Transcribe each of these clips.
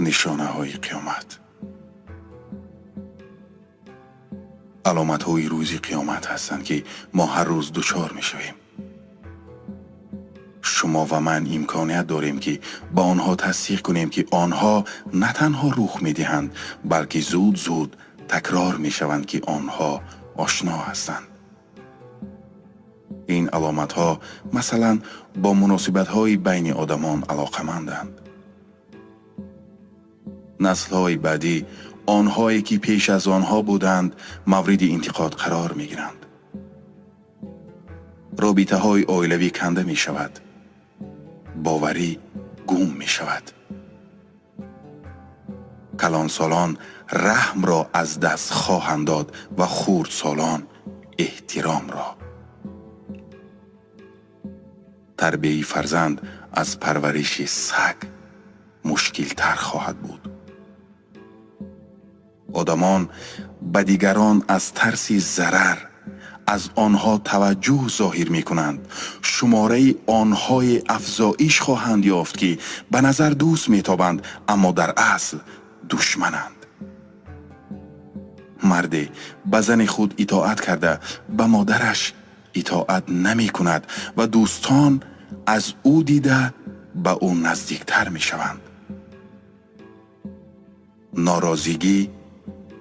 Нишонаҳои қиёмат, аломатҳои рӯзи қиёмат ҳастанд, ки мо ҳар рӯз дучор мешавем. Шумо ва ман имконият дорем, ки ба онҳо тасдиқ кунем, ки онҳо на танҳо рух медиҳанд, балки зуд зуд такрор мешаванд, ки онҳо ошно ҳастанд. Ин аломатҳо, масалан, бо муносибатҳои байни одамон алоқаманданд. Наслҳои баъдӣ, онҳое ки пеш аз онҳо буданд, мавриди интиқод қарор мегиранд. Робитаҳои оилавӣ канда мешавад, боварӣ гум мешавад. Калонсолон раҳмро аз даст хоҳанд дод ва хурдсолон эҳтиромро. Тарбияи фарзанд аз парвариши саг мушкилтар хоҳад буд. Одамон ба дигарон аз тарси зарар аз онҳо таваҷҷӯҳ зоҳир мекунанд. Шумораи онҳое афзоиш хоҳанд ёфт, ки ба назар дӯст метобанд, аммо дар асл душмананд. Марде ба зани худ итоат карда, ба модараш итоат намекунад ва дӯстон аз ӯ дида ба ӯ наздиктар мешаванд. Норозигӣ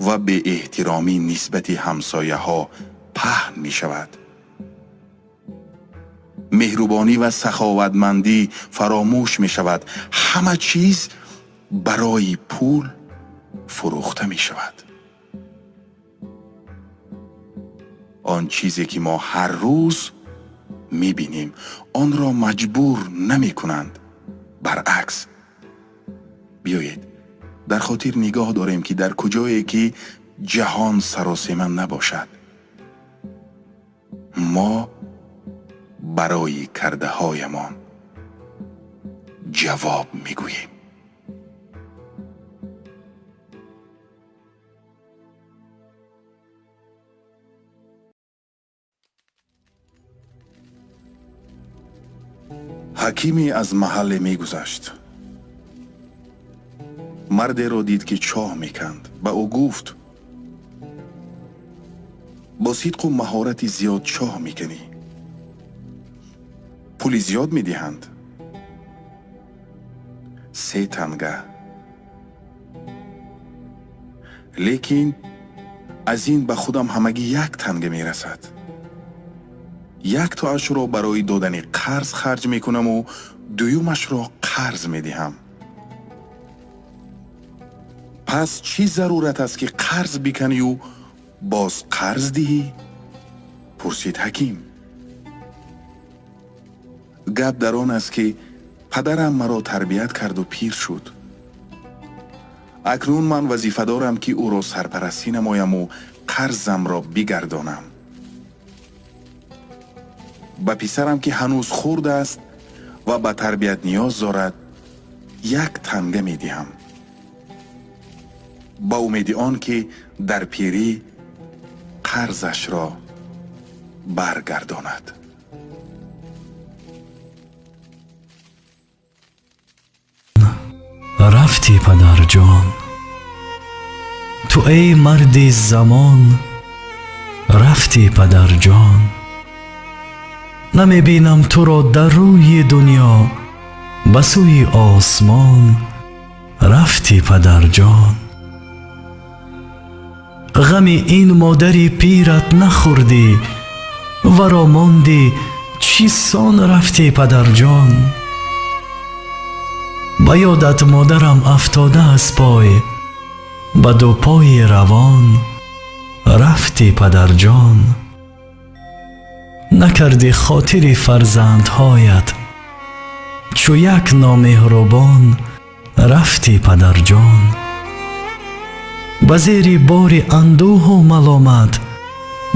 ва беэҳтиромӣ нисбати ҳамсояҳо паҳн мешавад. Меҳрубонӣ ва саховатмандӣ фаромӯш мешавад. Ҳама чиз барои пул фурӯхта мешавад. Он чизе ки мо ҳар рӯз мебинем, онро маҷбур намекунанд, баръакс. Биёед, дар хотир нигоҳ дорем, ки дар куҷое ки ҷаҳон саросема набошад, мо барои кардаҳоямон ҷавоб мегӯем. Ҳакиме аз маҳалле мегузашт. Мардеро дид, ки чоҳ меканд. Ба ӯ гуфт: «Бо сидқу маҳорати зиёд чоҳ меканӣ. Пули зиёд медиҳанд?» «Се танга. Лекин аз ин ба худам ҳамагӣ як танга мерасад. Яктоашро барои додани қарз харҷ мекунаму дуюмашро қарз медиҳам». «Пас чӣ зарурат аст, ки қарз биканию боз қарз диҳӣ?» пурсид ҳаким. «Гап дар он аст, ки падарам маро тарбият карду пир шуд. Акнун ман вазифа дорам, ки ӯро сарпарастӣ намояму қарзамро бигардонам. Ба писарам, ки ҳанӯз хурд аст ва ба тарбият ниёз дорад, як танга медиҳам, ба умеди он ки дар пирӣ қарзашро баргардонад». Рафтӣ, падарҷон, ту эй марди замон, рафтӣ, падарҷон. Намебинам туро дар рӯи дунё, ба сӯи осмон рафтӣ, падарҷон. Ғами ин модари пират нахӯрдӣ, варо мондӣ, чӣ сон рафтӣ, падарҷон. Ба ёдат модарам афтода аз пой, ба дупои равон рафтӣ, падарҷон. Накардӣ хотири фарзандҳоят, чу як номеҳрубон рафтӣ, падарҷон. Ба зери бори андӯҳу маломат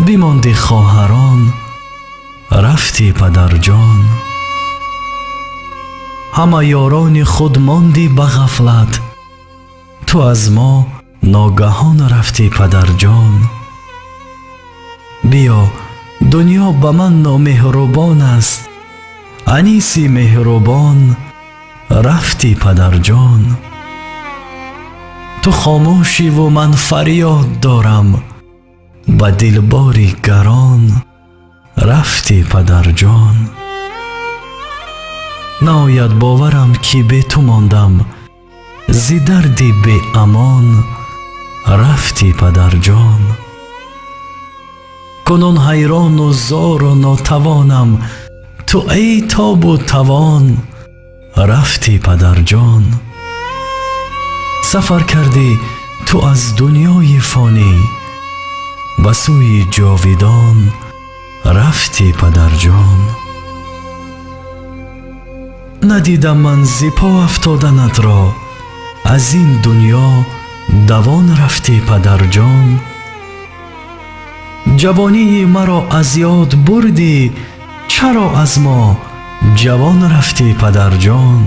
бимонди хоҳарон, рафтӣ, падарҷон. Ҳама ёрони худ мондӣ ба ғафлат, ту аз мо ногаҳон рафтӣ, падарҷон. Биё, дунё ба ман номеҳрубон аст, аниси меҳрубон рафтӣ, падарҷон. Ту хомӯшиву ман фарёд дорам, ба дилбори гарон рафтӣ, падарҷон. Наояд боварам, ки бе ту мондам, зи дарди беамон рафтӣ, падарҷон. Кунун ҳайрону зору нотавонам, ту эй тобу тавон рафтӣ, падарҷон. Сафар кардӣ ту аз дунёи фонӣ, ба сӯи ҷовидон рафтӣ, падарҷон. Надидам ман зи по афтоданатро, аз ин дунё давон рафтӣ, падарҷон. Ҷавонии маро аз ёд бурдӣ, чаро аз мо ҷавон рафтӣ, падарҷон?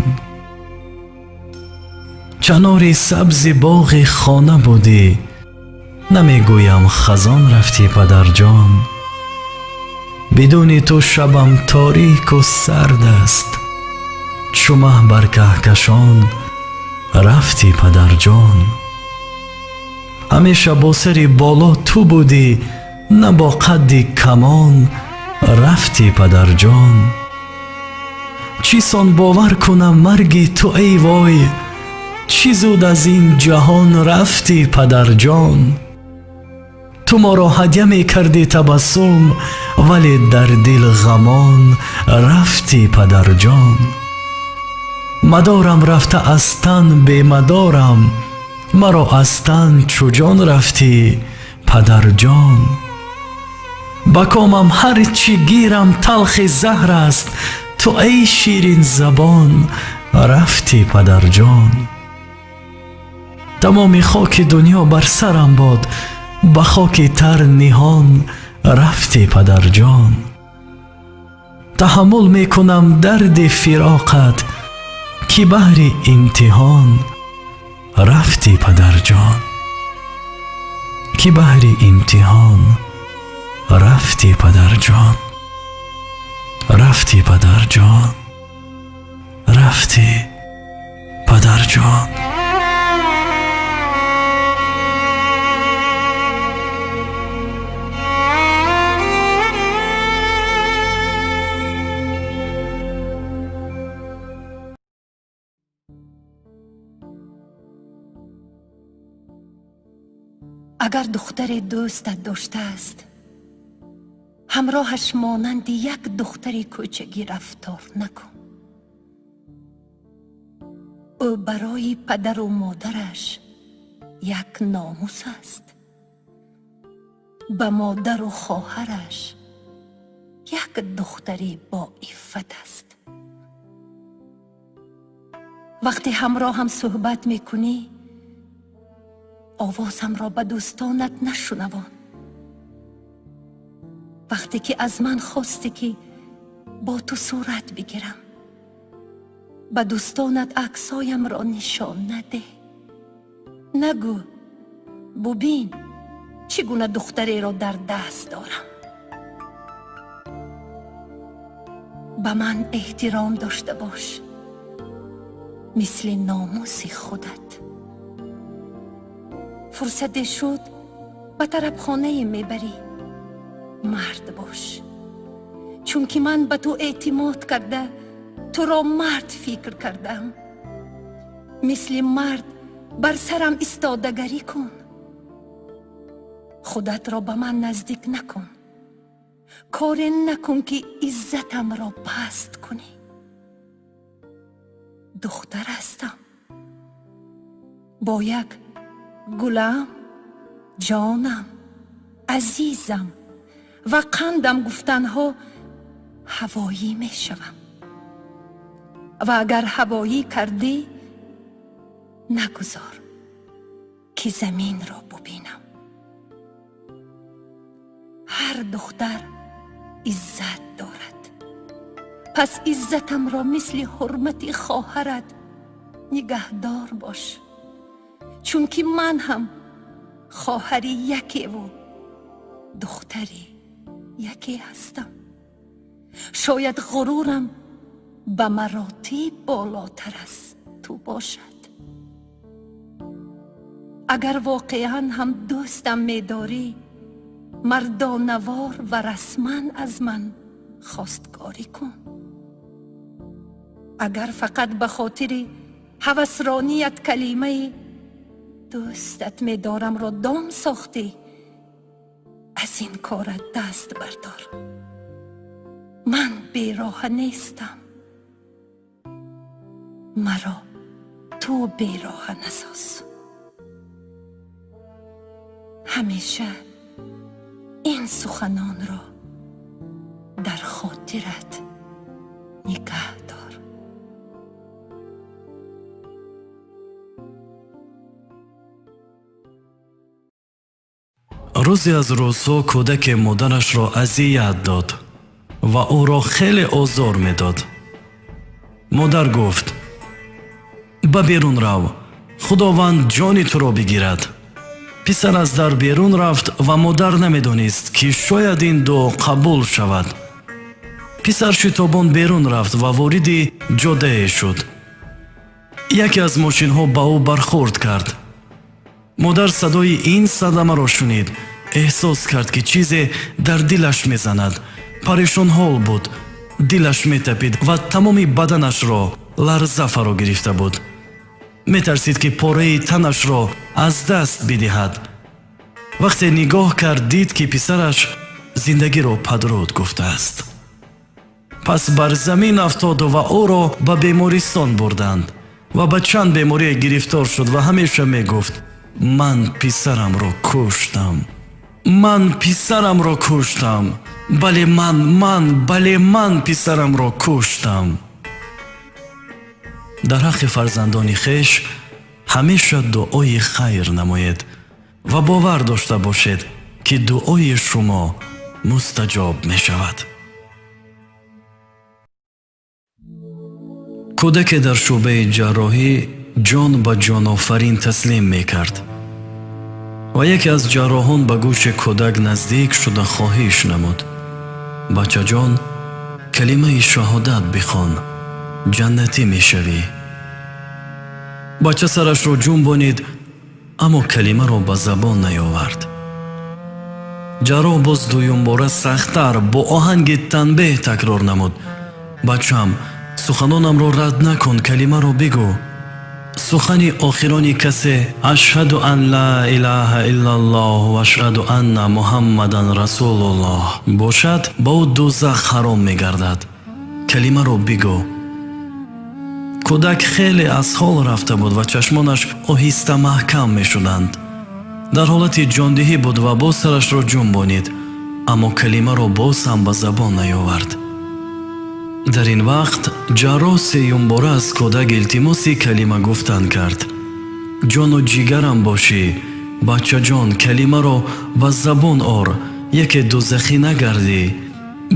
Чанори сабзи боғи хона будӣ, намегӯям хазон рафтӣ, падарҷон. Бидуни ту шабам торику сард аст, чу маҳ бар каҳкашон рафтӣ, падарҷон. Ҳамеша бо сари боло ту будӣ, на бо қадди камон рафтӣ, падарҷон. Чӣ сон бовар кунам марги ту, эй вой, чӣ зуд аз ин ҷаҳон рафтӣ, падарҷон. Ту моро ҳадя мекардӣ табассум, вале дар дил ғамон рафтӣ, падарҷон. Мадорам рафта аз тан бемадорам, маро аз тан чу ҷон рафтӣ, падарҷон. Ба комам ҳар чӣ гирам талхи заҳр аст, ту эй ширинзабон рафтӣ, падарҷон. Тамоми хоки дунё бар сарам бод, ба хоки тар ниҳон рафтӣ, падарҷон. Таҳаммул мекунам дарди фироқат, ки баҳри имтиҳон рафтӣ, падарҷон. Ки баҳри имтиҳон рафтӣ, падарҷон. Рафтӣ, падарҷон. Рафтӣ, падарҷон. Агар духтаре дӯстат доштааст, ҳамроҳаш монанди як духтари кӯчагӣ рафтор накун. Ӯ барои падару модараш як номус аст, ба модару хоҳараш як духтари боиффат аст. Вақте ҳамроҳам суҳбат мекунӣ, овозамро ба дӯстонат нашунавон. Вақте ки аз ман хостӣ, ки бо ту сурат бигирам, ба дӯстонат аксҳоямро нишон надеҳ. Нагӯ: «Бубин, чӣ гуна духтареро дар даст дорам». Ба ман эҳтиром дошта бош, мисли номуси худат. Фурсате шуд, ба тарабхонае мебарӣ. Мард бош, чунки ман ба ту эътимод карда, туро мард фикр кардам. Мисли мард бар сарам истодагарӣ кун. Худатро ба ман наздик накун, коре накун, ки иззатамро паст кунӣ. Духтар ҳастам. Бо як гулам, ҷонам, азизам ва қандам гуфтанҳо ҳавоӣ мешавам. Ва агар ҳавоӣ кардӣ, нагузор, ки заминро бубинам. Ҳар духтар иззат дорад, пас иззатамро мисли ҳурмати хоҳарат нигаҳдор бош, чунки ман ҳам хоҳари якеву духтари яке ҳастам. Шояд ғурурам ба маротиб болотар аз ту бошад. Агар воқеан ҳам дӯстам медорӣ, мардонавор ва расман аз ман хостгорӣ кун. Агар фақат ба хотири ҳавасроният калимаи дӯстат медорамро дом сохтӣ, аз ин корат даст бардор. Ман бероҳа нестам. Маро ту бероҳа насоз. Ҳамеша ин суханонро дар хотират нигаҳ дор. Рӯзе аз рӯзҳо кӯдаке модарашро азият дод ва ӯро хеле озор медод. Модар гуфт: ба берун рав, Худованд ҷони туро бигирад. Писар аз дар берун рафт ва модар намедонист, ки шояд ин дуо қабул шавад. Писар шитобон берун рафт ва вориди ҷодае шуд. Яке аз мошинҳо ба ӯ бархӯрд кард. Модар садои ин садамаро шунид, эҳсос кард, ки чизе дар дилаш мезанад. Парешонҳол буд, дилаш метапид ва тамоми баданашро ларза фаро гирифта буд. Метарсид, ки пораи танашро аз даст бидиҳад. Вақте нигоҳ кард, дид, ки писараш зиндагиро падруд гуфтааст. Пас бар замин афтоду ва ӯро ба бемористон бурданд ва ба чанд беморие гирифтор шуд ва ҳамеша мегуфт: ман писарамро куштам, ман писарамро куштам, бале, ман, бале, ман писарамро куштам. Дар ҳаққи фарзандони хеш ҳамеша дуои хайр намоед ва бовар дошта бошед, ки дуои шумо мустаҷоб мешавад. Кӯдаке дар шӯъбаи ҷарроҳӣ ҷон ба ҷонофарин таслим мекард ва яке аз ҷарроҳон ба гӯши кӯдак наздик шуда хоҳиш намуд: бачаҷон, калимаи шаҳодат бихон, ҷаннатӣ мешавӣ. Бача сарашро ҷунбонид, аммо калимаро ба забон наёвард. Ҷарроҳ боз дуюмбора сахттар бо оҳанги танбеҳ такрор намуд: бачам, суханонамро рад накун, калимаро бигӯ. Сухани охирони касе ашҳаду ан ла илаҳа иллаллоҳ ва ашҳаду анна Муҳаммадан расулуллоҳ бошад, ба ӯ дузах ҳаром мегардад. Калимаро бигӯ. Кӯдак хеле аз ҳол рафта буд ва чашмонаш оҳиста маҳкам мешуданд. Дар ҳолати ҷондиҳӣ буд ва боз сарашро ҷунбонид, аммо калимаро боз ҳам ба забон наёвард. Дар ин вақт ҷарроҳ сеюмбора аз кӯдак илтимоси калима гуфтан кард. Ҷону ҷигарам бошӣ, бачаҷон, калимаро ба забон ор, яке дузахӣ нагардӣ.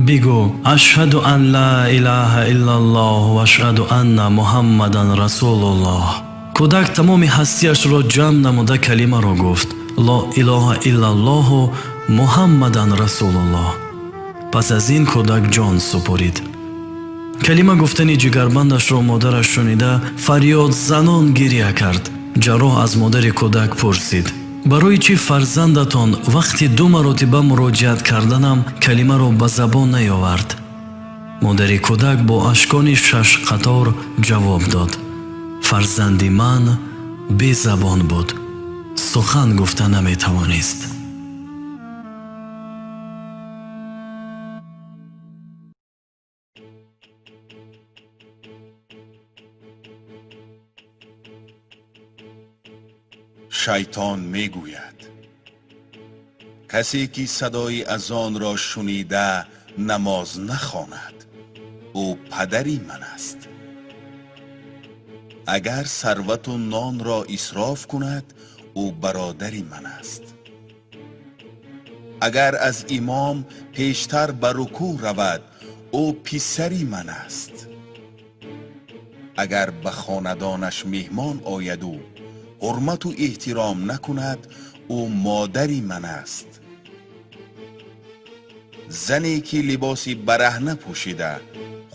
Бигӯ: ашҳаду ан ла илаҳа иллаллоҳ ва ашҳаду анна Муҳаммадан расулуллоҳ. Кӯдак тамоми ҳастиашро ҷамъ намуда калимаро гуфт: ло илоҳа иллаллоҳу Муҳаммадан расулуллоҳ. Пас аз ин кӯдак ҷон супорид. Калима гуфтани ҷигарбандашро модараш шунида фарёдзанон гиря кард. Ҷарроҳ аз модари кӯдак пурсид: барои чӣ фарзандатон вақти ду маротиба муроҷиат карданам калимаро ба забон наёвард? Модари кӯдак бо ашкони шашқатор ҷавоб дод: фарзанди ман безабон буд, сухан гуфта наметавонист. Шайтон мегӯяд: касе ки садои азонро шунида намоз нахонад, ӯ падари ман аст. Агар сарвату нонро исроф кунад, ӯ бародари ман аст. Агар аз имом пештар ба рукӯъ равад, ӯ писари ман аст. Агар ба хонадонаш меҳмон ояду ҳурмату эҳтиром накунад, ӯ модари ман аст. Зане ки либоси бараҳна пӯшида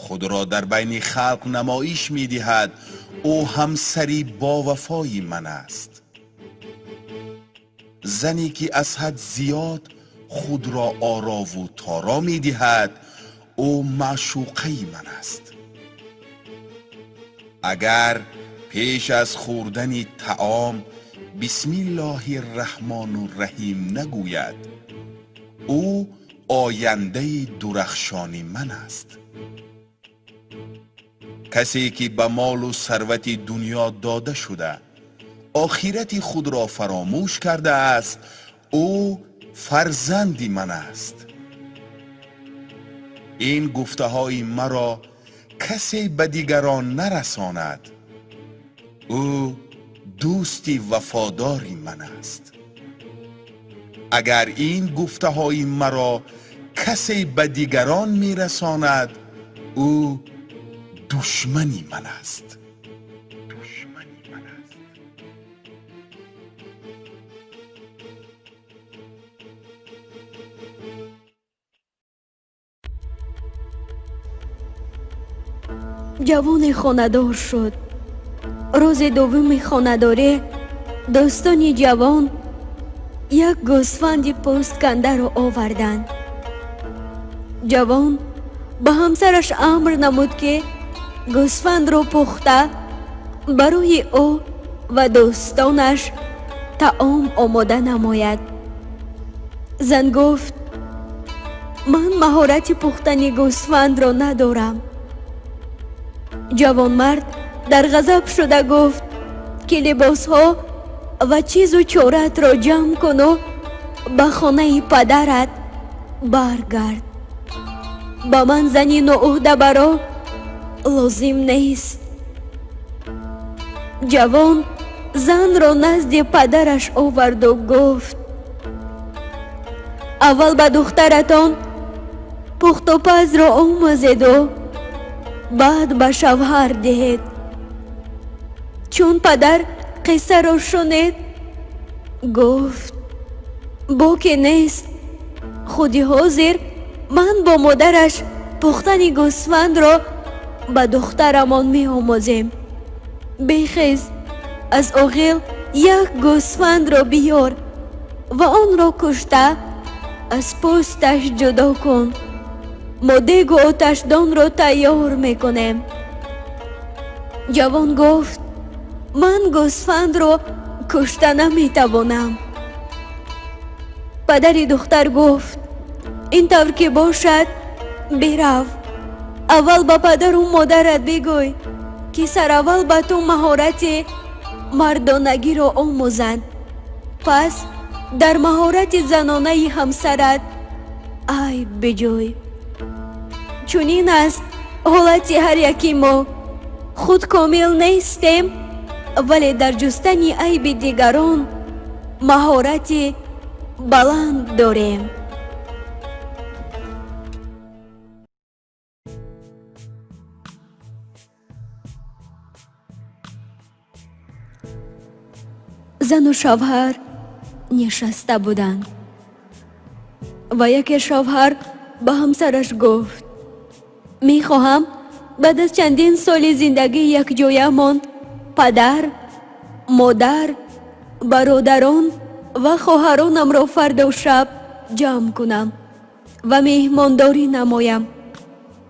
худро дар байни халқ намоиш медиҳад, ӯ ҳамсари бовафои ман аст. Зане ки аз ҳад зиёд худро орову торо медиҳад, ӯ маъшуқаи ман аст. Агар пеш аз хӯрдани таом бисмиллоҳи рраҳмону рраҳим нагӯяд, ӯ ояндаи дурахшони ман аст. Касе ки ба молу сарвати дунё дода шуда, охирати худро фаромӯш кардааст, ӯ фарзанди ман аст. Ин гуфтаҳои маро касе ба дигарон нарасонад, ӯ дӯсти вафодори ман аст. Агар ин гуфтаҳои маро касе ба дигарон мерасонад, ӯ душмани ман аст. Ҷавоне хонадор шуд. Рӯзи дуввуми хонадорӣ дӯстони ҷавон як гӯсфанди пӯсткандаро оварданд. Ҷавон ба ҳамсараш амр намуд, ки гӯсфандро пухта барои ӯ ва дӯстонаш таом омода намояд. Зан гуфт: «Ман маҳорати пухтани гӯсфандро надорам». Ҷавонмард дар ғазаб шуда гуфт, ки либосҳо ва чизу чораатро ҷамъ куну ба хонаи падарат баргард. Ба ман зани ноуҳдабаро лозим нест. Ҷавон занро назди падараш оварду гуфт: «Аввал ба духтаратон пухтупазро омӯзеду баъд ба шавҳар диҳед». Чун падар қиссаро шунид, гуфт: «Боке нест, худи ҳозир ман бо модараш пухтани гӯсфандро ба духтарамон меомӯзем. Бехез, аз оғил як гӯсфандро биёр ва онро кушта аз пӯсташ ҷудо кун. Мо дегу оташдонро тайёр мекунем». Ҷавон гуфт: «Ман гӯсфандро кушта наметавонам». Падари духтар гуфт: «Ин тавр ки бошад, бирав, аввал ба падару модарат бигӯй, ки сараввал ба ту маҳорати мардонагиро омӯзанд, пас дар маҳорати занонаи ҳамсарат айб биҷӯй». Чунин аст ҳолати ҳар яки мо. Худ комил нестем, вале дар ҷустани айби дигарон маҳорати баланд дорем. Зану шавҳар нишаста буданд ва яке шавҳар ба ҳамсараш гуфт: «Мехоҳам баъд аз чандин соли зиндагии якҷоямон падар, модар, бародарон ва хоҳаронамро фардо шаб ҷамъ кунам ва меҳмондорӣ намоям.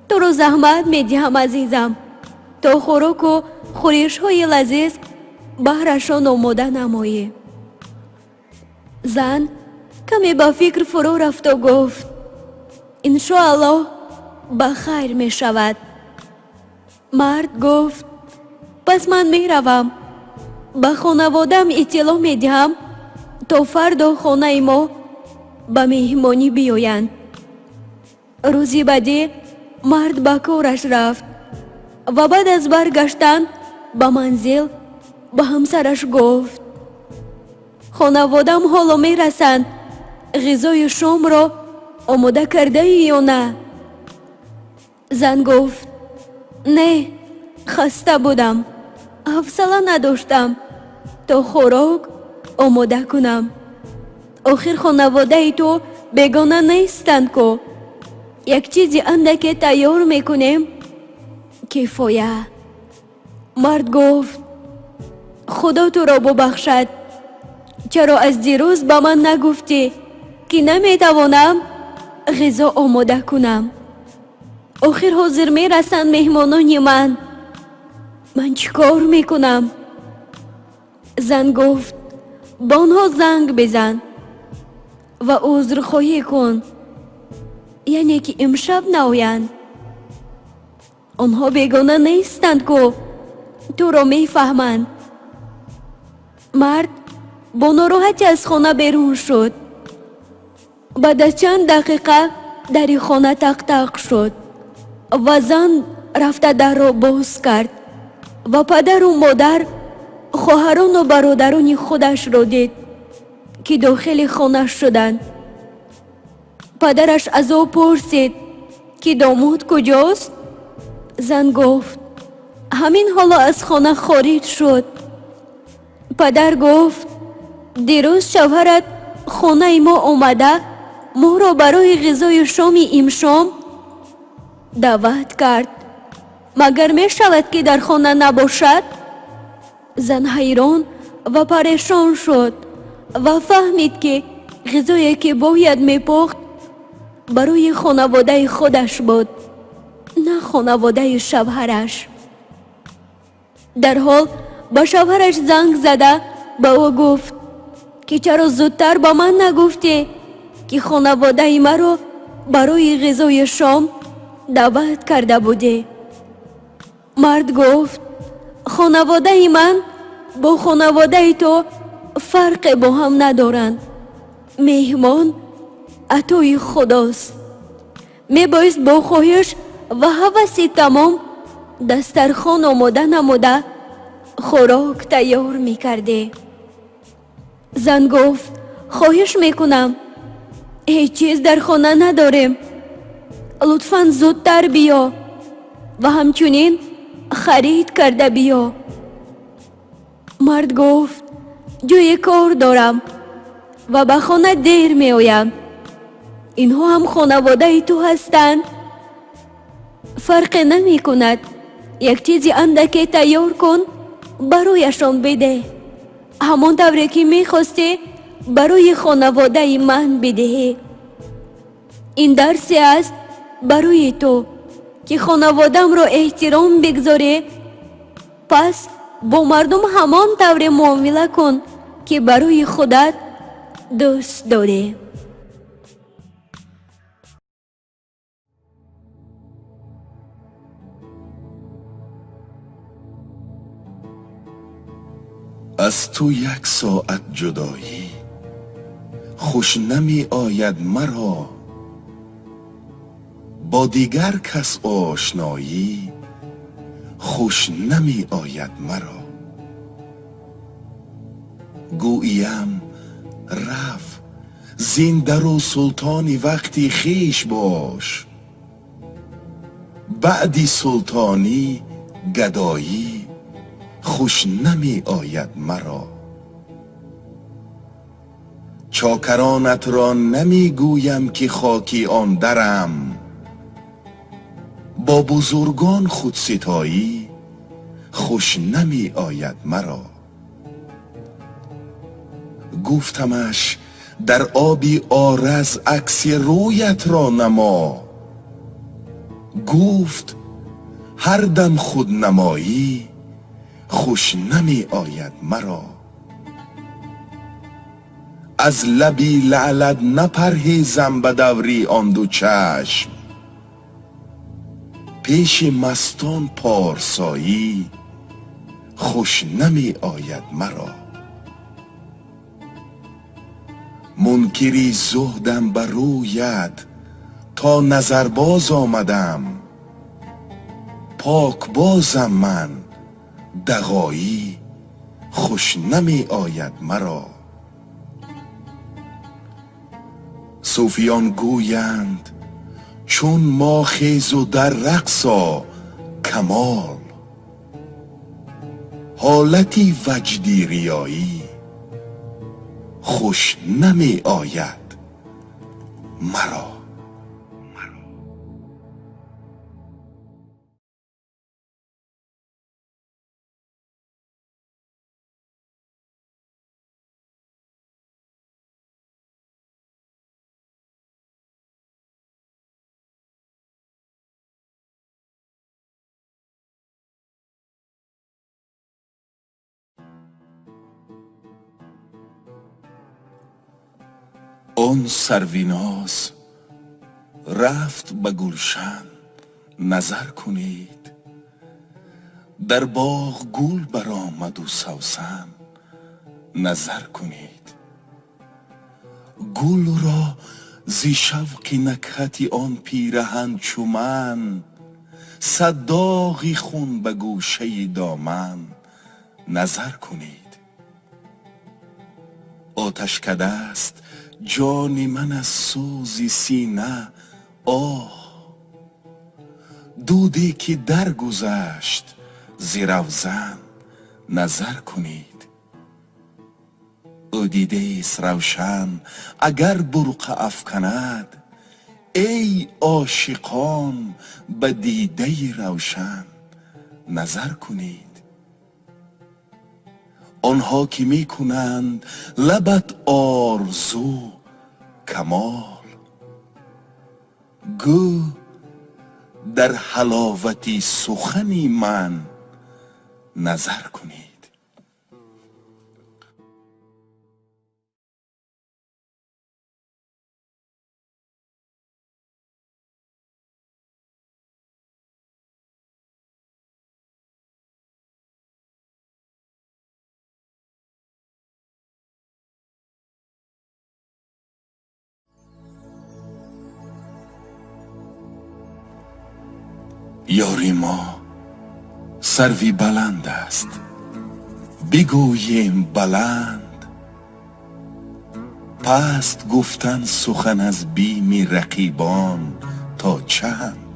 Туро заҳмат медиҳам, азизам, то хӯроку хӯришҳои лазиз баҳрашон омода намоӣ». Зан каме ба фикр фурӯ рафту гуфт: «Иншоаллоҳ, ба хайр мешавад». Мард гуфт: «Пас ман меравам, ба хонаводаам иттилоъ медиҳам, то фардо хонаи мо ба меҳмонӣ биёянд». Рӯзи баъдӣ мард ба кораш рафт ва баъд аз баргаштан ба манзил ба ҳамсараш гуфт: «Хонаводаам ҳоло мерасанд, ғизои шомро омода кардаӣ ё на?» Зан гуфт: «Не, хаста будам, ҳавсала надоштам, то хӯрок омода кунам. Охир хонаводаи ту бегона нестанд ку, як чизи андаке тайёр мекунем, кифоя». Мард гуфт: «Худо туро бубахшад». Чаро аз дирӯз ба ман нагуфтӣ, ки наметавонам ғизо омода кунам? Охир ҳозир мерасанд меҳмонони ман. Ман чӣ кор мекунам? Зан гуфт: ба онҳо занг бизан ва узрхоҳӣ кун, яъне ки имшаб наоянд. Онҳо бегона нестанд ку, туро мефаҳманд. Мард бо нороҳатӣ аз хона берун шуд. Баъд аз чанд дақиқа дари хона тақ-тақ шуд ва зан рафта дарро боз кард ва падару модар, хоҳарону бародарони худашро дид, ки дохили хона шуданд. Падараш аз ӯ пурсид, ки домод куҷост? Зан гуфт: ҳамин ҳоло аз хона хориҷ шуд. Падар гуфт: дирӯз шавҳарат хонаи мо омада моро барои ғизои шоми имшом даъват кард. Магар мешавад, ки дар хона набошад? Зан ҳайрон ва парешон шуд ва фаҳмид, ки ғизое, ки бояд мепухт, барои хонаводаи худаш буд, на хонаводаи шавҳараш. Дарҳол ба шавҳараш занг зада ба ӯ гуфт, ки чаро зудтар ба ман нагуфтӣ, ки хонаводаи маро барои ғизои шом даъват карда будӣ? Мард гуфт: хонаводаи ман бо хонаводаи ту фарқе бо ҳам надоранд. Меҳмон атои худост. Мебоист бо хоҳиш ва ҳаваси тамом дастархон омода намуда хӯрок тайёр мекардӣ. Зан гуфт: хоҳиш мекунам, ҳеҷ чиз дар хона надорем. Лутфан зудтар биё ва ҳамчунин харид карда биё. Мард гуфт: ҷои кор дорам ва ба хона дер меоям. Инҳо ҳам хонаводаи ту ҳастанд. Фарқе намекунад, як чизи андаке тайёр кун, барояшон бидеҳ, ҳамон тавре ки мехостӣ барои хонаводаи ман бидиҳӣ. Ин дарсе аст барои ту, ки хонаводамро эҳтиром бигзорӣ. Пас бо мардум ҳамон тавре муомила кун, ки барои худат дӯст дорӣ. Аз ту як соат ҷудоӣ хуш намеояд маро, бо дигар кас ошноӣ хуш намеояд маро. Гӯям раф зин дару султони вақти хеш бош, баъди султонӣ гадоӣ хуш намеояд маро. Чокаронатро намегӯям, ки хоки он дарам, бо бузургон худситоӣ хуш намеояд маро. Гуфтамаш: дар оби ораз акси рӯятро намо. Гуфт: ҳар дам худнамоӣ хуш намеояд маро. Аз лаби лаълат напарҳезам ба даври он ду чашм, пеши мастон порсоӣ хуш намеояд маро. Мункири зуҳдам ба рӯят то назарбоз омадам, покбозам ман, дағоӣ хуш намеояд маро. Сӯфиён гӯянд: чун мо хезу дар рақсо камол, ҳолати ваҷди риёӣ хуш намеояд маро. Он сарвиноз рафт ба гулшан, назар кунед. Дар боғ гул баромаду савсан, назар кунед. Гулро зи шавқи накҳати он пираҳан чу ман сад доғи хун ба гӯшаи доман, назар кунед. Оташкада аст ҷони ман аз сӯзи сина, оҳ, дуде ки даргузашт зи равзан, назар кунед. Ӯ дидаест равшан, агар бурқа афканад, эй ошиқон, ба дидаи равшан назар кунед. Онҳо ки мекунанд лабат орзу камол, гӯ дар ҳаловати сухани ман назар кунед. Ёри мо сарви баланд аст, бигӯем баланд. Паст гуфтан сухан аз бими рақибон то чанд?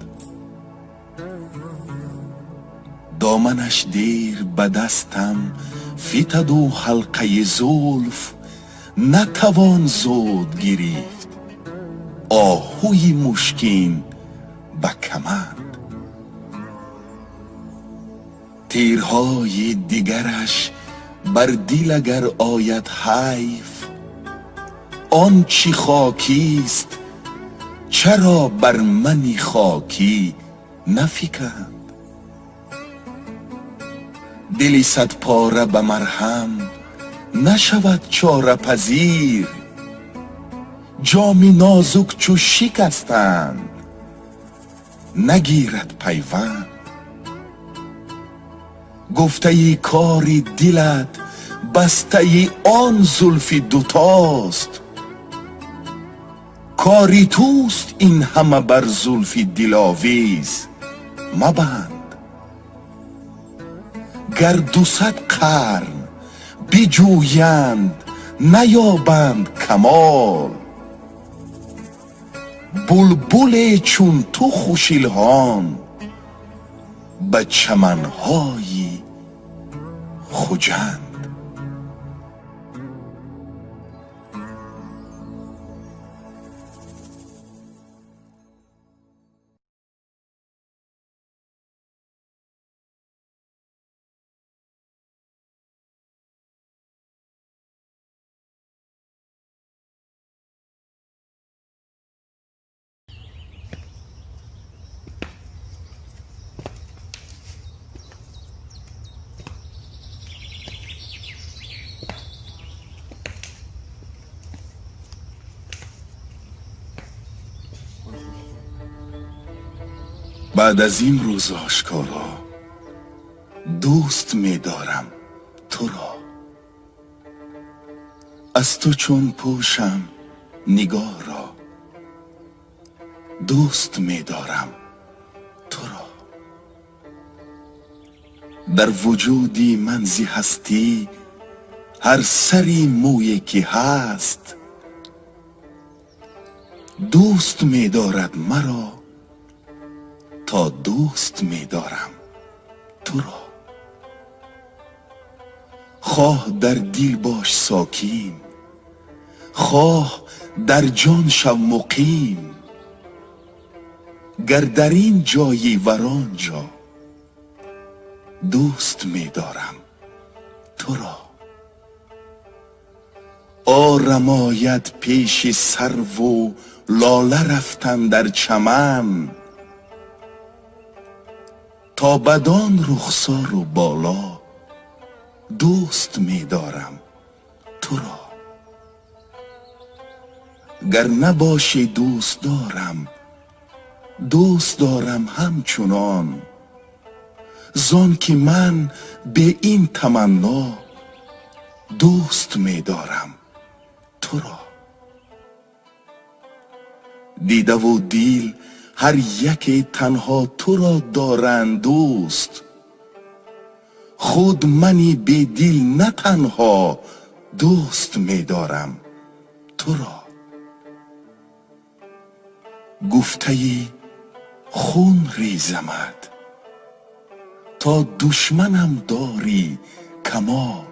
Доманаш дер ба дастам фитаду ҳалқаи зулф натавон зуд гирифт оҳуи мушкин ба каманд. Тирҳои дигараш бар дил агар ояд, ҳайф, он чӣ хокист чаро бар мани хокӣ нафиканд? Дили садпора ба марҳам нашавад чорапазир, ҷоми нозук чу шикастанд, нагирад пайванд. Гуфтаи кори дилат бастаи он зулфи дутост, кори туст ин ҳама, бар зулфи диловиз мабанд. Гар 200 қарн биҷӯянд, наёбанд камол булбуле чун ту хушилҳон ба чаманҳои Хуҷанд. Баъд аз ин рӯз ошкоро дӯст медорам туро. Аз ту чун пӯшам нигоҳро, дӯст медорам туро. Дар вуҷуди ман зи ҳастӣ ҳар сари мӯе ки ҳаст, дӯст медорад маро то дӯст медорам туро. Хоҳ дар дил бош сокин, хоҳ дар ҷон шав муқим, гар дар ин ҷойӣ вар он ҷо, дӯст медорам туро. Орам ояд пеши сарву лола рафтан дар чаман, то бадон рухсору боло, дӯст медорам туро. Гар набошӣ дӯст дорам, дӯст дорам ҳамчунон, зон ки ман бе ин таманно дӯст медорам туро. Дидаву дил ҳар яке танҳо туро доранд дӯст, худ мани бедил на танҳо дӯст медорам туро. Гуфтаи хун резамад то душманам дорӣ камол,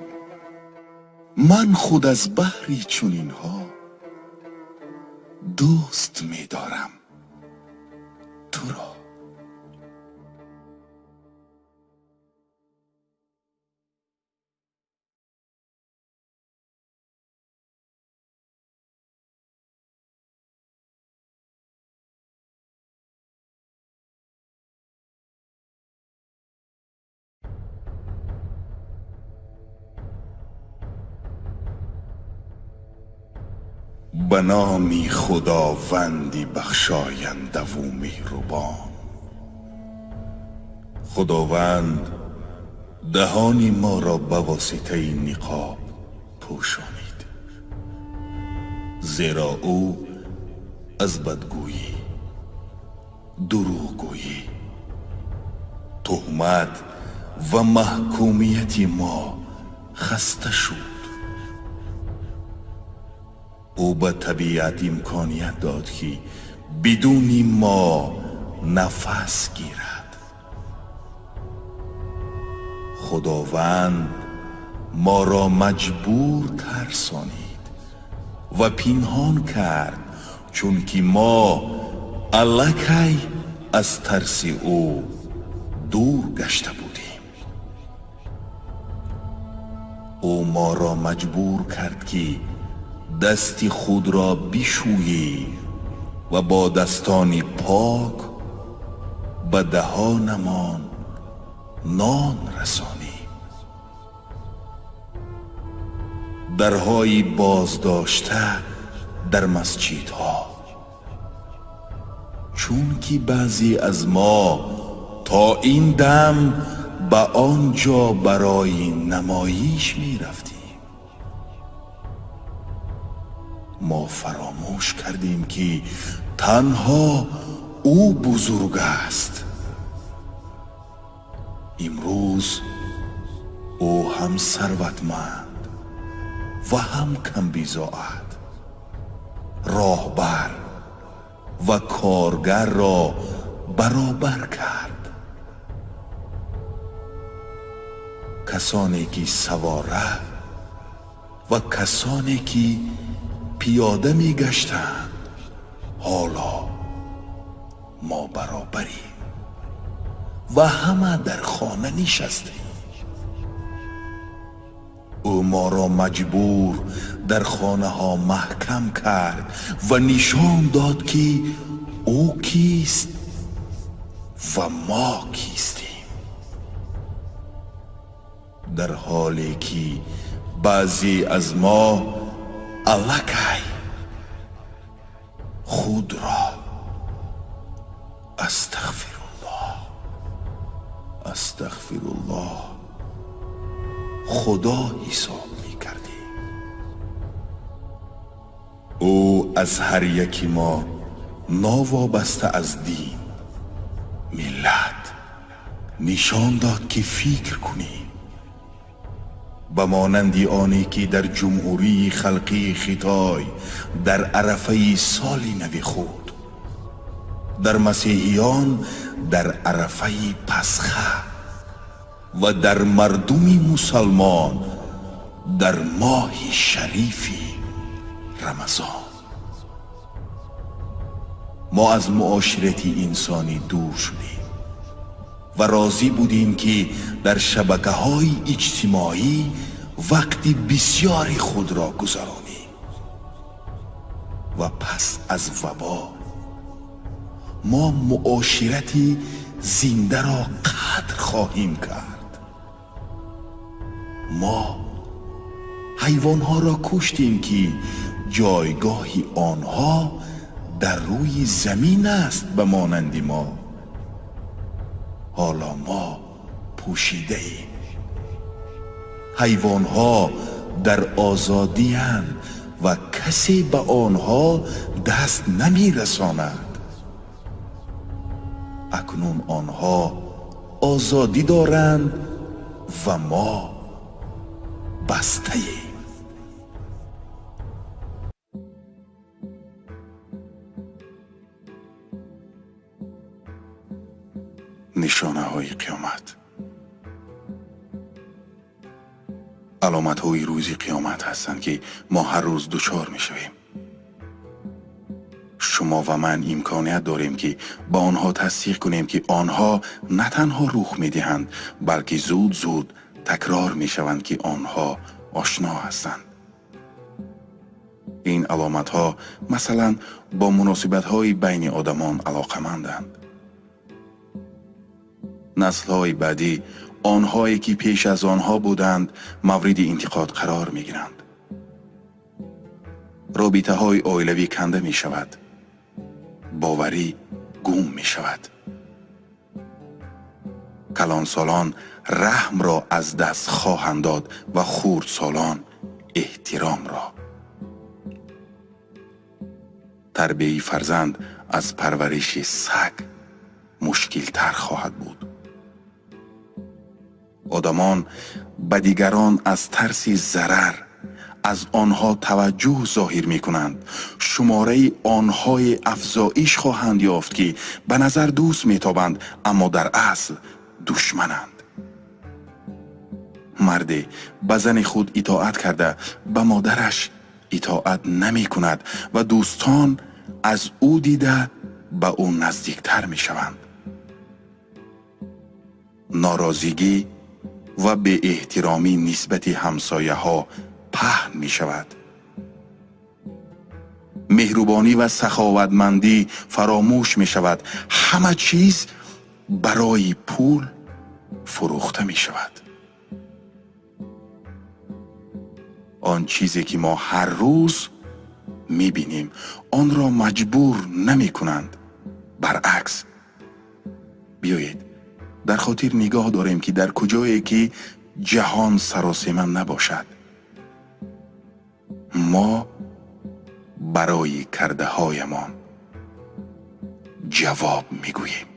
ман худ аз баҳри чунинҳо дӯст медорам туро. Ба номи Худованди бахшояндаву меҳрубон. Худованд даҳони моро ба воситаи ниқоб пӯшонид, зеро ӯ аз бадгӯӣ, дурӯғгӯӣ, туҳмат ва маҳкумияти мо хаста шуд. Ӯ ба табиат имконият дод, ки бидуни мо нафас гирад. Худованд моро маҷбур тарсонид ва пинҳон кард, чунки мо аллакай аз тарси ӯ дур гашта будем. Ӯ моро маҷбур кард, ки дасти худро бишӯем ва бо дастони пок ба даҳонамон нон расонем. Дарҳои боздошта дар масҷидҳо, чунки баъзе аз мо то ин дам ба он ҷо барои намоиш мерафтем. Мо фаромӯш кардем, ки танҳо ӯ бузург аст. Имрӯз ӯ ҳам сарватманд ва ҳам камбизоат, роҳбар ва коргарро баробар кард. Касоне ки савора ва касоне ки пиёда мегаштанд, ҳоло мо баробарем ва ҳама дар хона нишастем. Ӯ моро маҷбур дар хонаҳо маҳкам кард ва нишон дод, ки ӯ кист ва мо кистем, дар ҳоле ки баъзе аз мо аллакай худро, астағфируллоҳ, астағфируллоҳ, худо ҳисоб мекардем. Ӯ аз ҳар яки мо новобаста аз дин, миллат нишон дод, ки фикр кунем, ба монанди оне ки дар Ҷумҳурии Халқии Хитой дар арафаи соли нави худ, дар масеҳиён дар арафаи Пасха ва дар мардуми мусалмон дар моҳи шарифи Рамазон. Мо аз муоширати инсонӣ дур шудем ва розӣ будем, ки дар шабакаҳои иҷтимоӣ вақти бисёри худро гузаронем. Ва пас аз вабо мо муоширати зиндаро қадр хоҳем кард. Мо Ҳайвонҳоро куштем, ки ҷойгоҳи онҳо дар рӯи замин аст ба монанди мо. Ҳоло мо пӯшидаем. Ҳайвонҳо дар озодиянд ва касе ба онҳо даст намерасонад. Акнун онҳо озодӣ доранд ва мо бастаем. Нишонаҳои қиёмат. Аломатҳои рӯзи қиёмат ҳастанд, ки мо ҳар рӯз дучор мешавем. Шумо ва ман имконият дорем, ки ба онҳо тасдиқ кунем, ки онҳо на танҳо рух медиҳанд, балки зуд зуд такрор мешаванд, ки онҳо ошно ҳастанд. Ин аломатҳо масалан бо муносибатҳои байни одамон алоқаманданд. Наслҳои баъдӣ, онҳое ки пеш аз онҳо буданд, мавриди интиқод қарор мегиранд. Робитаҳои оилавӣ канда мешавад, боварӣ гум мешавад. Калонсолон раҳмро аз даст хоҳанд дод ва хурдсолон эҳтиромро. Тарбияи фарзанд аз парвариши саг мушкилтар хоҳад буд. Одамон ба дигарон аз тарси зарар аз онҳо таваҷҷӯҳ зоҳир мекунанд. Шумораи онҳое афзоиш хоҳанд ёфт, ки ба назар дӯст метобанд, аммо дар асл душмананд. Марде ба зани худ итоат карда, ба модараш итоат намекунад ва дӯстон аз ӯ дида ба ӯ наздиктар мешаванд. Норозигӣ ва беэҳтиромӣ нисбати ҳамсояҳо паҳн мешавад. Меҳрубонӣ ва саховатмандӣ фаромӯш мешавад. Ҳама чиз барои пул фурӯхта мешавад. Он чизе ки мо ҳар рӯз мебинем, онро маҷбур намекунанд. Баръакс, биёед дар хотир нигоҳ дорем, ки дар куҷое ки ҷаҳон саросема набошад, мо барои кардаҳоямон ҷавоб мегӯем.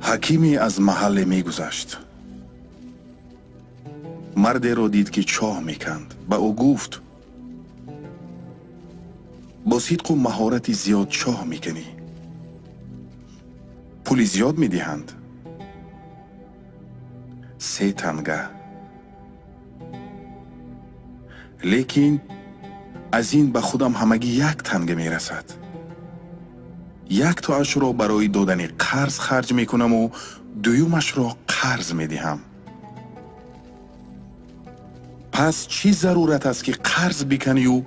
Ҳакиме аз маҳалле мегузашт. Мардеро дид, ки чоҳ меканд. Ба ӯ гуфт: бо сидқу маҳорати зиёд чоҳ мекунӣ, пули зиёд медиҳанд? 3 танга. Лекин аз ин ба худам ҳамагӣ 1 танга мерасад. Як тоашро барои додани қарз харҷ мекунаму дуюмашро қарз медиҳам. Пас чӣ зарурат аст, ки қарз биканию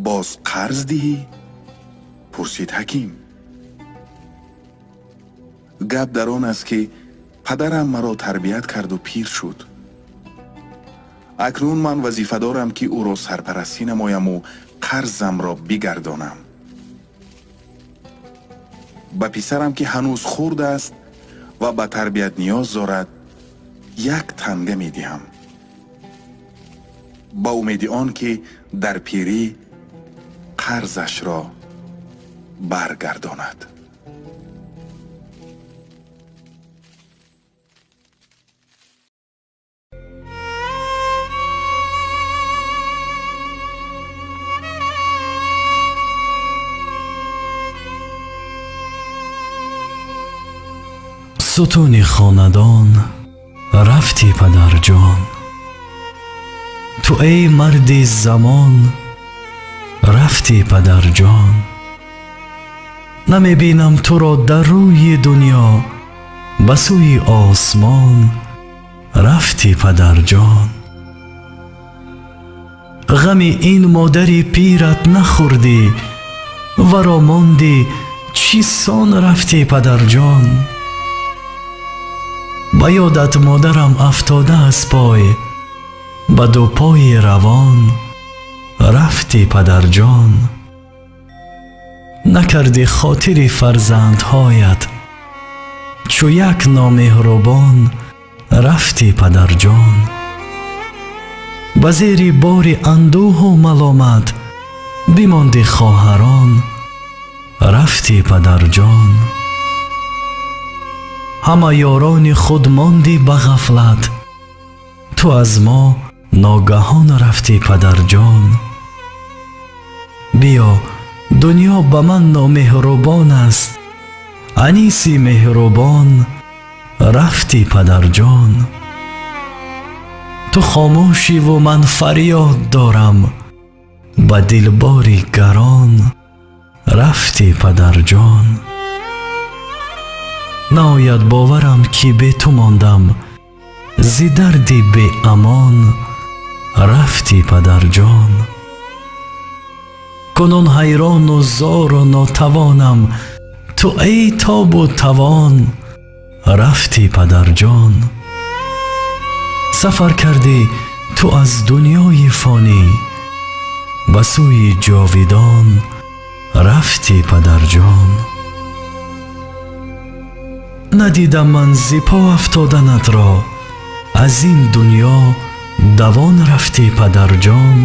боз қарз диҳӣ? Пурсид ҳаким. Гап дар он аст, ки падарам маро тарбият карду пир шуд. Акнун ман вазифа дорам, ки ӯро сарпарастӣ намояму қарзамро бигардонам. Ба писарам, ки ҳанӯз хурд аст ва ба тарбият ниёз дорад, 1 танга медиҳам, ба умеди он ки дар пирӣ қарзашро баргардонад. Сутуни хонадон рафтӣ, падарҷон, ту эй марди замон рафтӣ, падарҷон. Намебинам туро дар рӯи дунё, ба сӯи осмон рафтӣ, падарҷон. Ғами ин модари пират нахӯрдӣ. Варо мондӣ, чӣ сон рафтӣ, падарҷон? Ба ёдат модарам афтода аз пой, ба дупои равон рафтӣ, падарҷон. Накардӣ хотири фарзандҳоят, чу як номеҳрубон рафтӣ, падарҷон. Ба зери бори андӯҳу маломат бимонди хоҳарон рафтӣ, падарҷон. Ҳама ёрони худ мондӣ ба ғафлат, ту аз мо ногаҳон рафтӣ, падарҷон. Биё, дунё ба ман номеҳрубон аст, аниси меҳрубон рафтӣ, падарҷон. Ту хомӯшиву ман фарёд дорам, ба дилбори гарон рафтӣ, падарҷон. Наояд боварам, ки бе ту мондам, зи дарди беамон рафтӣ, падарҷон. Кунун ҳайрону зору нотавонам, ту эй тобу тавон рафтӣ, падарҷон. Сафар кардӣ ту аз дунёи фонӣ, ба сӯи ҷовидон рафтӣ, падарҷон. Надидам ман зи по афтоданатро, аз ин дунё давон рафтӣ, падарҷон.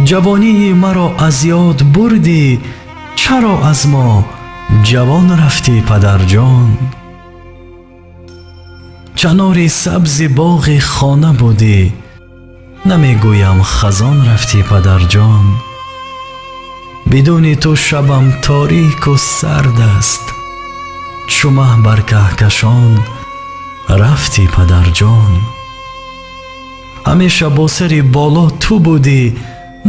Ҷавонии маро аз ёд бурдӣ, чаро аз мо ҷавон рафтӣ, падарҷон? Чанори сабзи боғи хона будӣ, намегӯям хазон рафтӣ, падарҷон. Бидуни ту шабам торику сард аст, чу маҳ бар каҳкашон рафтӣ, падарҷон. Ҳамеша бо сари боло ту будӣ,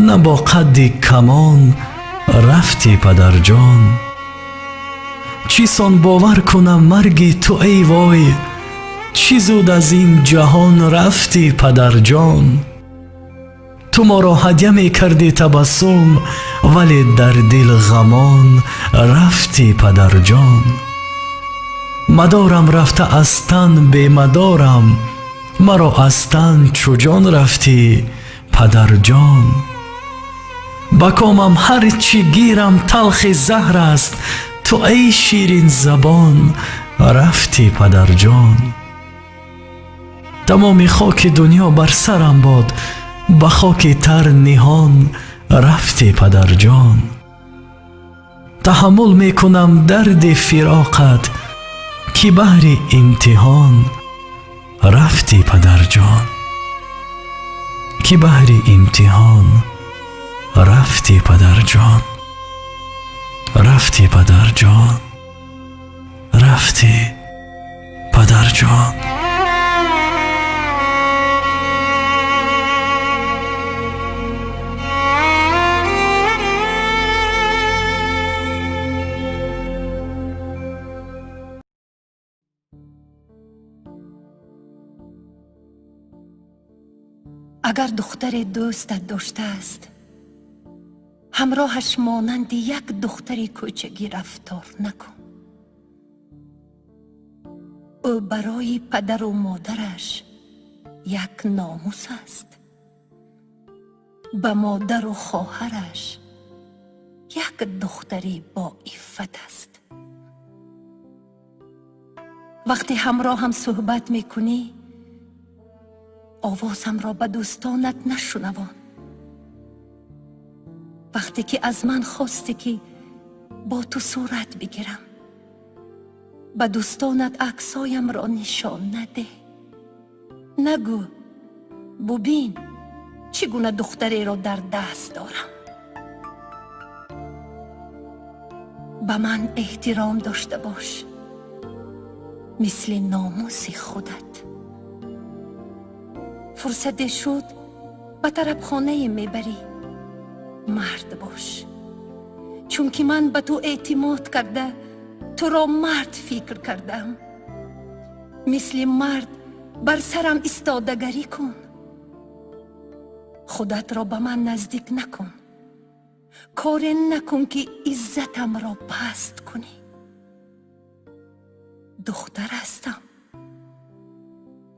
на бо қадди камон рафтӣ, падарҷон. Чӣ сон бовар кунам марги ту, эй вой, чӣ зуд аз ин ҷаҳон рафтӣ, падарҷон? Ту моро ҳадя мекардӣ табассум, вале дар дил ғамон рафтӣ, падарҷон. Мадорам рафта аз тан бемадорам, маро аз тан чу ҷон рафтӣ, падарҷон. Ба комам ҳар чӣ гирам талхи заҳр аст, ту эй ширинзабон рафтӣ, падарҷон. Тамоми хоки дунё бар сарам бод, ба хоки тар ниҳон рафтӣ, падарҷон. Таҳаммул мекунам дарди фироқат, ки баҳри имтиҳон рафтӣ, падарҷон. Ки баҳри имтиҳон рафтӣ, падарҷон. Рафтӣ, падарҷон. Рафтӣ, падарҷон. Агар духтаре дӯстат доштааст, ҳамроҳаш монанди як духтари кӯчагӣ рафтор накун. Ӯ барои падару модараш як номус аст, ба модару хоҳараш як духтари боиффат аст. Вақте ҳамроҳам суҳбат мекунӣ, овозамро ба дӯстонат нашунавон. Вақте ки аз ман хостӣ, ки бо ту сурат бигирам, ба дӯстонат аксҳоямро нишон надеҳ. Нагӯ: «Бубин, чӣ гуна духтареро дар даст дорам». Ба ман эҳтиром дошта бош, мисли номуси худат. Фурсате шуд, ба тарабхонае мебарӣ. Мард бош, чунки ман ба ту эътимод карда, туро мард фикр кардам. Мисли мард бар сарам истодагарӣ кун. Худатро ба ман наздик накун. Коре накун, ки иззатамро паст кунӣ. Духтар ҳастам.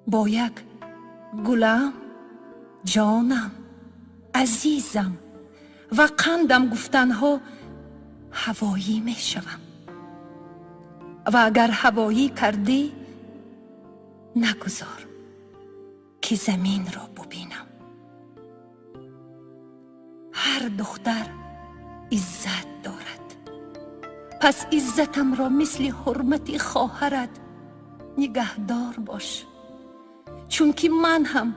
Бо як гулам, ҷонам, азизам ва қандам гуфтанҳо ҳавоӣ мешавам. Ва агар ҳавоӣ кардӣ, нагузор, ки заминро бубинам. Ҳар духтар иззат дорад. Пас иззатамро мисли ҳурмати хоҳарат нигаҳдор бош. Чунки ман ҳам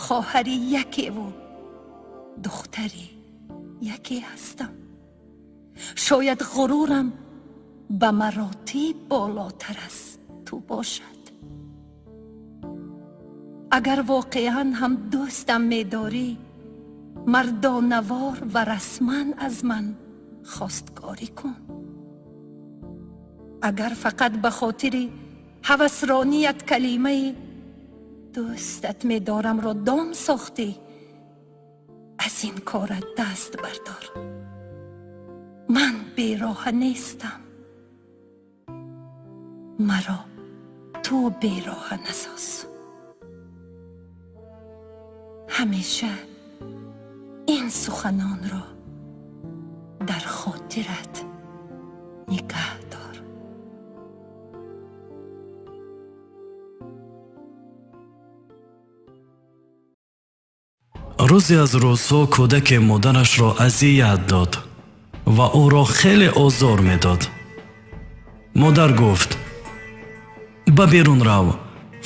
хоҳари якеву духтари яке ҳастам. Шояд ғурурам ба маротиб болотар аз ту бошад. Агар воқеан ҳам дӯстам медорӣ, мардонавор ва расман аз ман хостгорӣ кун. Агар фақат ба хотири ҳавасроният калимаи дӯстат медорамро дом сохтӣ, аз ин корат даст бардор. Ман бероҳа нестам. Маро ту бероҳа насоз. Ҳамеша ин суханонро дар хотират нигаҳ дор. Рӯзе аз рӯзҳо кӯдаке модарашро азият дод ва ӯро хеле озор медод. Модар гуфт: «Ба берун рав,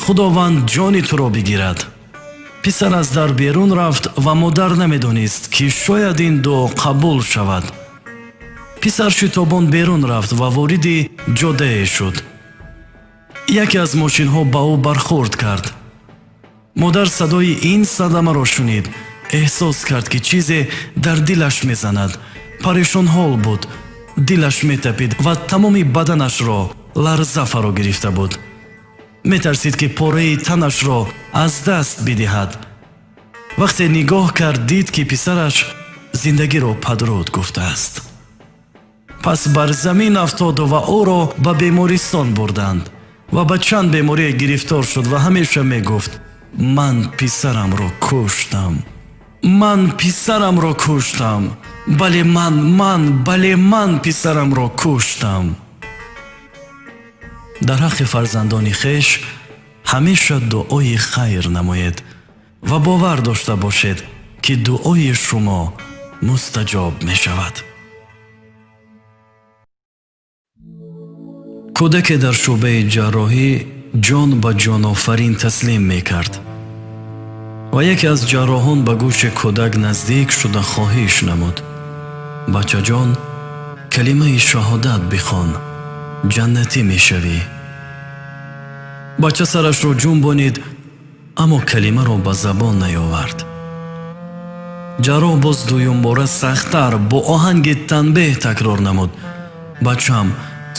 Худованд ҷони туро бигирад». Писар аз дар берун рафт ва модар намедонист, ки шояд ин дуо қабул шавад. Писар шитобон берун рафт ва вориди ҷодае шуд. Яке аз мошинҳо ба ӯ бархӯрд кард. Модар садои ин садамаро шунид, эҳсос кард, ки чизе дар дилаш мезанад. Парешонҳол буд, дилаш метапид ва тамоми баданашро ларза фаро гирифта буд. Метарсид, ки пораи танашро аз даст бидиҳад. Вақте нигоҳ кард, дид, ки писараш зиндагиро падруд гуфтааст. Пас бар замин афтоду ва ӯро ба бемористон бурданд ва ба чанд беморие гирифтор шуд ва ҳамеша мегуфт: «Ман писарамро куштам, ман писарамро куштам, бале, ман, ман, бале, ман писарамро куштам». Дар ҳаққи фарзандони хеш ҳамеша дуои хайр намоед ва бовар дошта бошед, ки дуои шумо мустаҷоб мешавад. Кӯдаке дар шӯъбаи ҷарроҳӣ ҷон ба ҷонофарин таслим мекард ва яке аз ҷарроҳон ба гӯши кӯдак наздик шуда хоҳиш намуд: «Бачаҷон, калимаи шаҳодат бихон, ҷаннатӣ мешавӣ». Бача сарашро ҷунбонид, аммо калимаро ба забон наёвард. Ҷарроҳ боз дуюмбора сахттар бо оҳанги танбеҳ такрор намуд: «Бачам,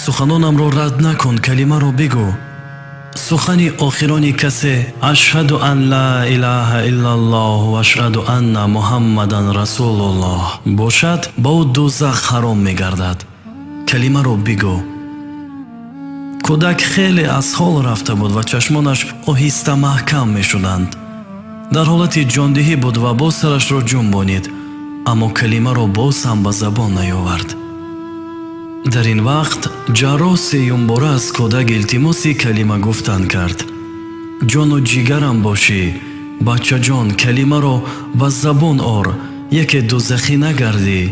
суханонамро рад накун, калимаро бигӯ. Сухани охирони касе ашҳаду ан ла илаҳа иллаллоҳ ва ашҳаду анна Муҳаммадан расулуллоҳ бошад, ба ӯ дӯзах ҳаром мегардад. Калимаро бигӯ». Кӯдак хеле аз ҳол рафта буд ва чашмонаш оҳиста маҳкам мешуданд. Дар ҳолати ҷондиҳӣ буд ва боз сарашро ҷунбонид, аммо калимаро боз ҳам ба забон наёвард. Дар ин вақт ҷарроҳ сеюмбора аз кӯдак илтимоси калима гуфтан кард: «Ҷону ҷигарам бошӣ, бачаҷон, калимаро ба забон ор, яке дӯзахӣ нагардӣ.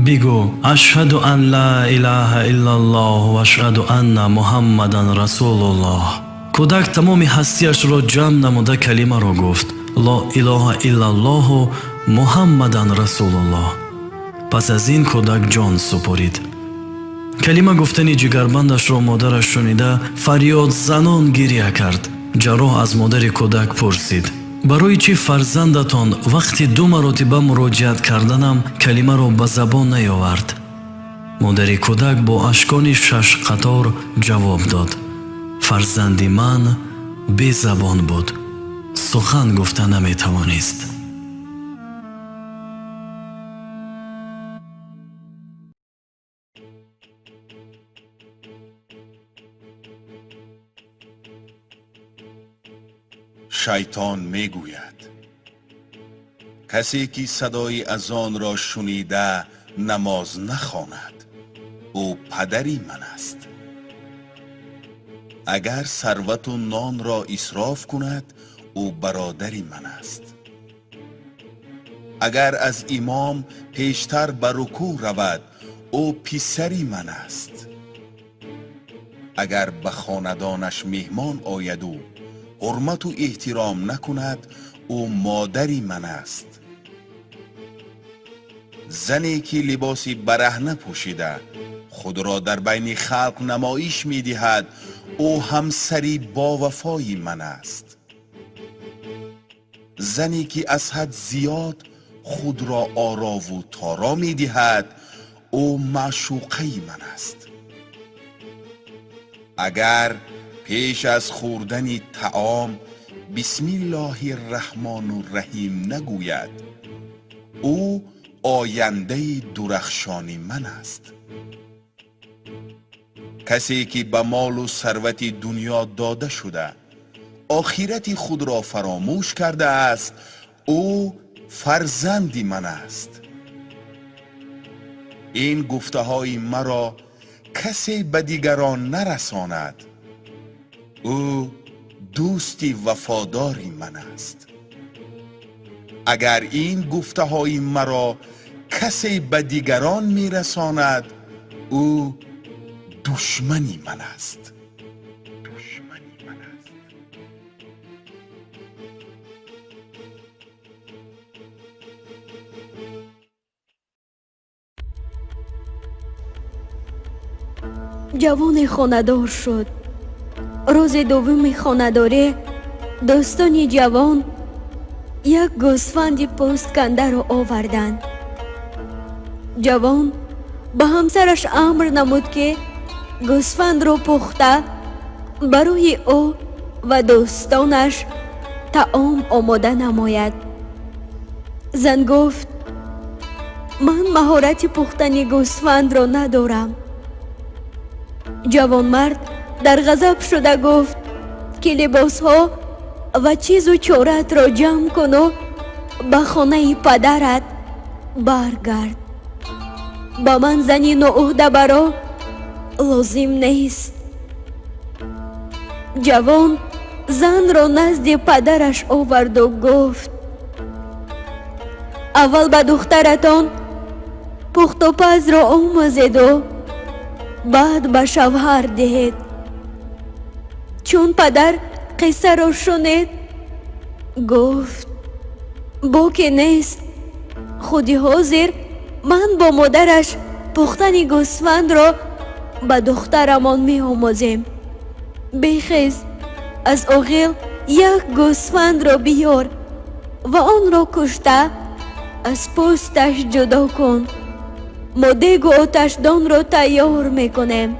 Бигӯ: ашҳаду ан ла илаҳа иллаллоҳ ва ашҳаду анна Муҳаммадан расулуллоҳ». Кӯдак тамоми ҳастиашро ҷамъ намуда калимаро гуфт: «Ло илоҳа иллаллоҳу Муҳаммадан расулуллоҳ». Пас аз ин кӯдак ҷон супорид. Калима гуфтани ҷигарбандашро модараш шунида, фарёдзанон гиря кард. Ҷарроҳ аз модари кӯдак пурсид: «Барои чӣ фарзандатон вақти ду маротиба муроҷиат карданам калимаро ба забон наёвард?» Модари кӯдак бо ашкони шашқатор ҷавоб дод: «Фарзанди ман безабон буд, сухан гуфта наметавонист». Шайтон мегӯяд: касе ки садои азонро шунида намоз нахонад, ӯ падари ман аст. Агар сарвату нонро исроф кунад, ӯ бародари ман аст. Агар аз имом пештар ба рукӯъ равад, ӯ писари ман аст. Агар ба хонадонаш меҳмон ояду ҳурмату эҳтиром накунад, ӯ модари ман аст. Зане ки либоси бараҳна пӯшида худро дар байни халқ намоиш медиҳад, ӯ ҳамсари бовафои ман аст. Зане ки аз ҳад зиёд худро орову торо медиҳад, ӯ маъшуқаи ман аст. Агар пеш аз хӯрдани таом бисмиллоҳи раҳмону раҳим нагӯяд, ӯ ояндаи дурахшони ман аст. Касе ки ба молу сарвати дунё дода шуда, охирати худро фаромӯш кардааст, ӯ фарзанди ман аст. Ин гуфтаҳои маро касе ба дигарон нарасонад, ӯ дӯсти вафодори ман аст. Агар ин гуфтаҳои маро касе ба дигарон мерасонад, ӯ душмани ман аст. Ҷавоне хонадор шуд. Рӯзи дуввуми хонадорӣ дӯстони ҷавон як гӯсфанди пӯсткандаро оварданд. Ҷавон ба ҳамсараш амр намуд, ки гӯсфандро пухта барои ӯ ва дӯстонаш таом омода намояд. Зан гуфт: ман маҳорати пухтани гӯсфандро надорам. Ҷавонмард дар ғазаб шуда гуфт, ки либосҳо ва чизу чораатро ҷамъ куну ба хонаи падарат баргард. Ба ман зани ноуҳдабаро лозим нест. Ҷавон занро назди падараш оварду гуфт: аввал ба духтаратон пухтупазро омӯзеду баъд ба шавҳар диҳед. Чун падар қиссаро шунид, гуфт: боке нест, худи ҳозир ман бо модараш пухтани гӯсфандро ба духтарамон меомӯзем. Бехез, аз оғил як гӯсфандро биёр ва онро кушта аз пӯсташ ҷудо кун. Мо дегу оташдонро тайёр мекунем.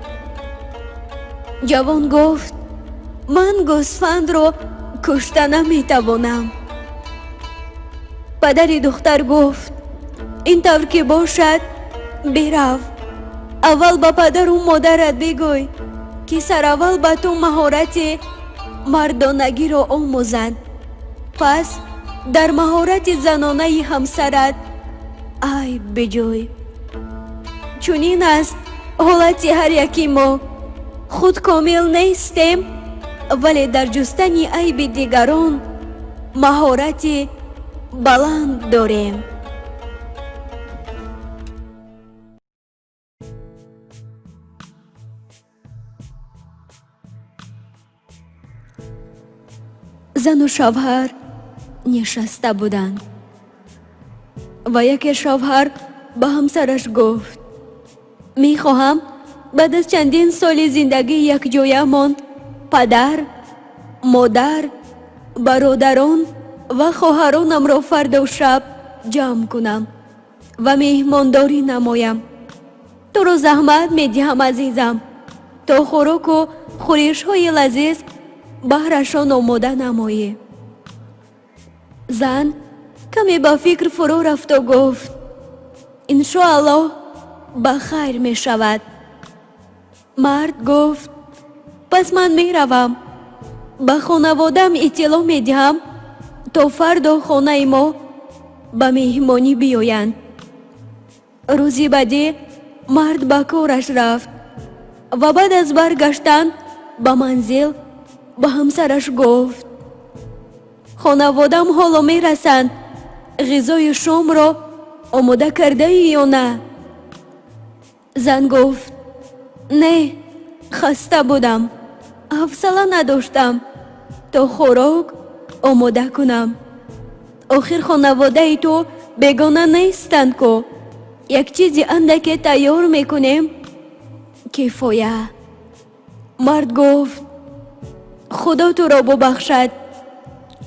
Ҷавон гуфт: ман гӯсфандро кушта наметавонам. Падари духтар гуфт: ин тавр ки бошад, бирав, аввал ба падару модарат бигӯй, ки сараввал ба ту маҳорати мардонагиро омӯзанд, пас дар маҳорати занонаи ҳамсарат айб биҷӯй. Чунин аст ҳолати ҳар яки мо. Худ комил нестем, вале дар ҷустани айби дигарон маҳорати баланд дорем. Зану шавҳар нишаста буданд ва яке шавҳар ба ҳамсараш гуфт: мехоҳам баъд аз чандин соли зиндагии якҷоямон падар, модар, бародарон ва хоҳаронамро фардо шаб ҷамъ кунам ва меҳмондорӣ намоям. Туро заҳмат медиҳам, азизам, то хӯроку хӯришҳои лазиз баҳрашон омода намоӣ. Зан каме ба фикр фурӯ рафту гуфт: иншоаллоҳ ба хайр мешавад. Мард гуфт: пас ман меравам. Ба хонаводаам иттилоъ медиҳам, то фардо хонаи мо ба меҳмонӣ биёянд. Рӯзи баъдӣ мард ба кораш рафт ва баъд аз баргаштан ба манзил ба ҳамсараш гуфт: хонаводаам ҳоло мерасанд, ғизои шомро омода кардаӣ ё на? Зан гуфт: не, хаста будам, ҳавсала надоштам то хӯрок омода кунам. Охир хонаводаи ту бегона нестанд ку, як чизи андаке тайёр мекунем, кифоя. Мард гуфт: худо туро бубахшад,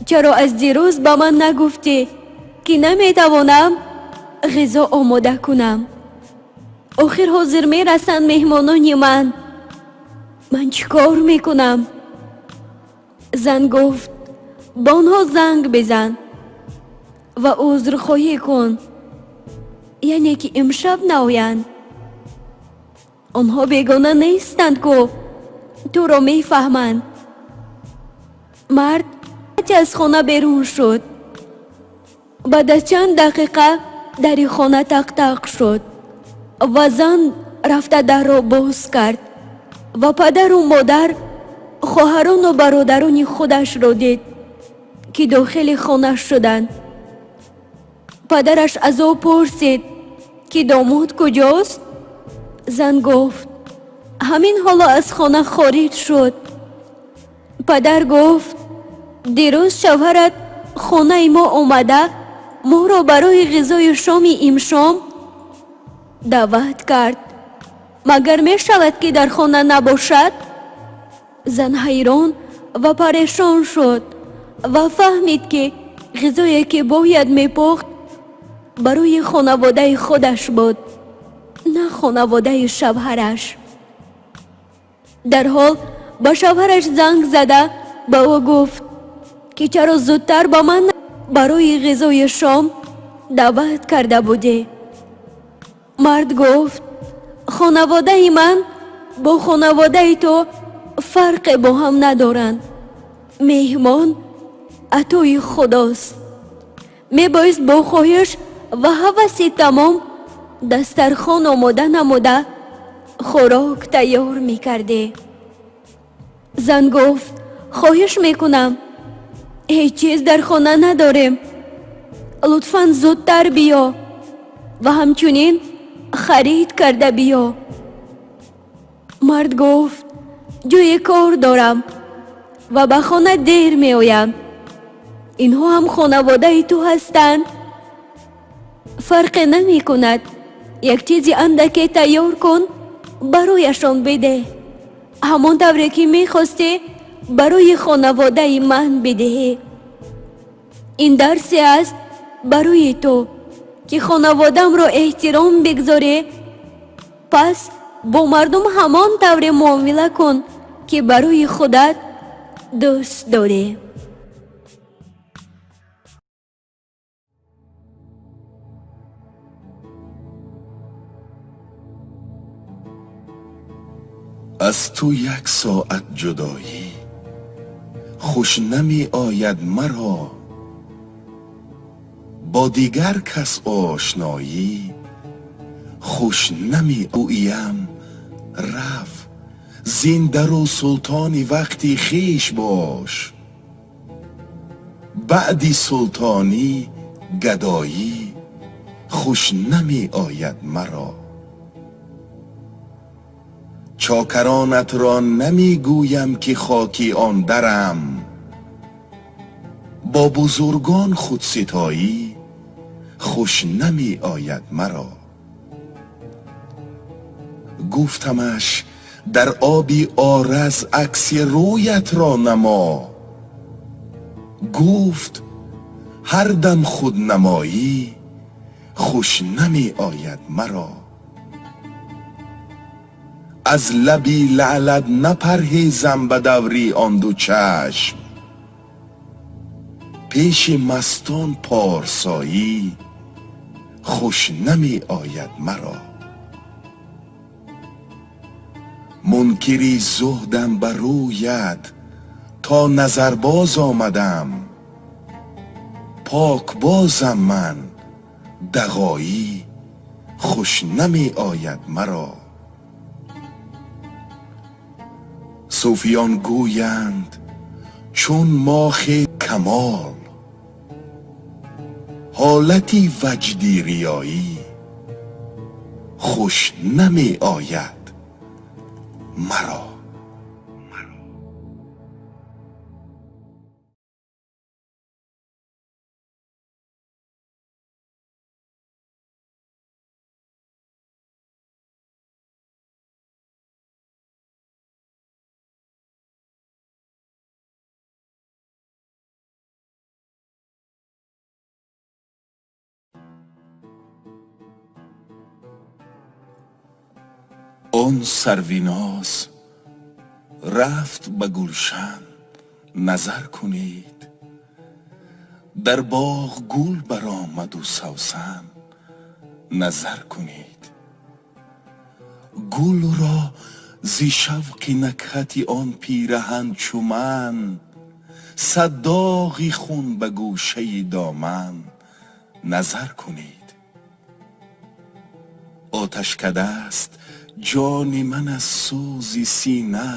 чаро аз дирӯз ба ман нагуфтӣ, ки наметавонам ғизо омода кунам? Охир ҳозир мерасанд меҳмонони ман, ман чӣ кор мекунам? Зан гуфт: ба онҳо занг бизан ва узрхоҳӣ кун, яъне ки имшаб наоянд. Онҳо бегона нестанд ку, туро мефаҳманд. Мард аз хона берун шуд. Баъд аз чанд дақиқа дари хона тақ-тақ шуд ва зан рафта дарро боз кард ва падару модар, хоҳарону бародарони худашро дид, ки дохили хона шуданд. Падараш аз ӯ пурсид, ки домод куҷост? Зан гуфт: ҳамин ҳоло аз хона хориҷ шуд. Падар гуфт: дирӯз шавҳарат хонаи мо омада моро барои ғизои шоми имшом даъват кард. Магар мешавад, ки дар хона набошад? Зан ҳайрон ва парешон шуд ва фаҳмид, ки ғизое, ки бояд мепухт, барои хонаводаи худаш буд, на хонаводаи шавҳараш. Дарҳол ба шавҳараш занг зада ба ӯ гуфт, ки чаро зудтар ба ман барои ғизои шом даъват карда будӣ? Мард гуфт: хонаводаи ман бо хонаводаи ту фарқе бо ҳам надоранд. Меҳмон атои худост. Мебоист бо хоҳиш ва ҳаваси тамом дастархон омода намуда хӯрок тайёр мекардӣ. Зан гуфт: хоҳиш мекунам, ҳеҷ чиз дар хона надорем, лутфан зудтар биё ва ҳамчунин харид карда биё. Мард гуфт: ҷои кор дорам ва ба хона дер меоям. Инҳо ҳам хонаводаи ту ҳастанд, фарқе намекунад, як чизи андаке тайёр кун, барояшон бидеҳ, ҳамон тавре ки мехостӣ барои хонаводаи ман бидиҳӣ. Ин дарсе аст барои ту, ки хонаводаамро эҳтиром бигзорӣ, пас бо мардум ҳамон тавре муомила кун, ки барои худат дӯст дорӣ. Аз ту як соат ҷудоӣ хуш намеояд маро, бо дигар кас ошноӣ хуш намеоям. Рав зиндару султони вақти хеш бош, баъди султонӣ гадоӣ хуш намеояд маро. Чокаронатро намегӯям, ки хоки он дарам, бо бузургон худситоӣ хуш намеояд маро. Гуфтамаш: дар оби ораз акси рӯятро намо. Гуфт: ҳар дам худнамоӣ хуш намеояд маро. Аз лаби лаълат напарҳезам ба даври он ду чашм, пеши мастон порсоӣ хуш намеояд маро. Мункири зуҳдам ба рӯят то То назарбоз омадам, покбозам ман, дағоӣ хуш намеояд маро. Сӯфиён гӯянд, чун мо камол, ҳолати ваҷди риёӣ хуш намеояд маро. Он сарвиноз рафт ба гулшан, назар кунед, дар боғ гул баромаду савсан, назар кунед. Гулро зи шавқи накҳати он пираҳан чу ман сад доғи хун ба гӯшаи доман, назар кунед. Оташкадааст ҷони ман аз сӯзи сина,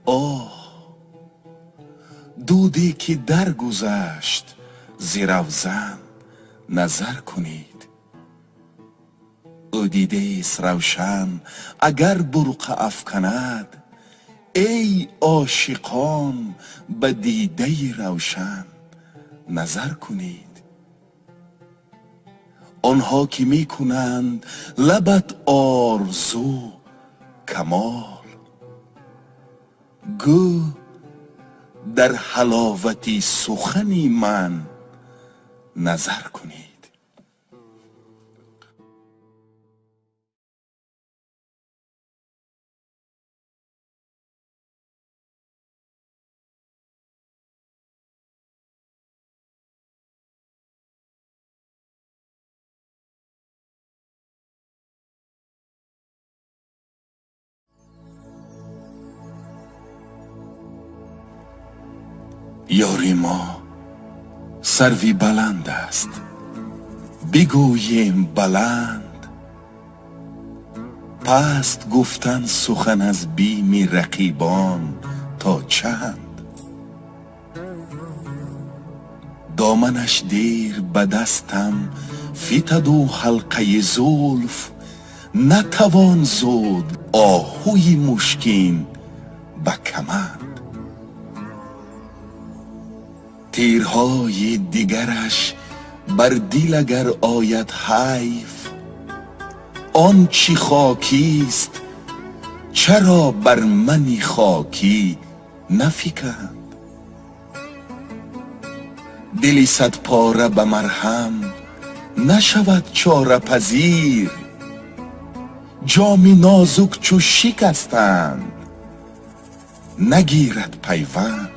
оҳ, дуде ки даргузашт зи равзан, назар кунед. Ӯ дидест равшан, агар бурқа афканад, эй ошиқон, ба дидаи равшан назар кунед. Онҳо ки мекунанд лабат орзу камол, гӯ дар ҳаловати сухани ман назар кунед. Ёри мо сарви баланд аст, бигӯем баланд, паст гуфтан сухан аз бими рақибон то чанд? Доманаш дер ба дастам фитаду ҳалқаи зулф натавон зуд оҳуи мушкин ба каманд. Тирҳои дигараш бар дил агар ояд, ҳайф, он чӣ хокист чаро бар мани хокӣ нафиканд? Дили садпора ба марҳам нашавад чорапазир, ҷоми нозук чу шикастанд, нагирад пайванд.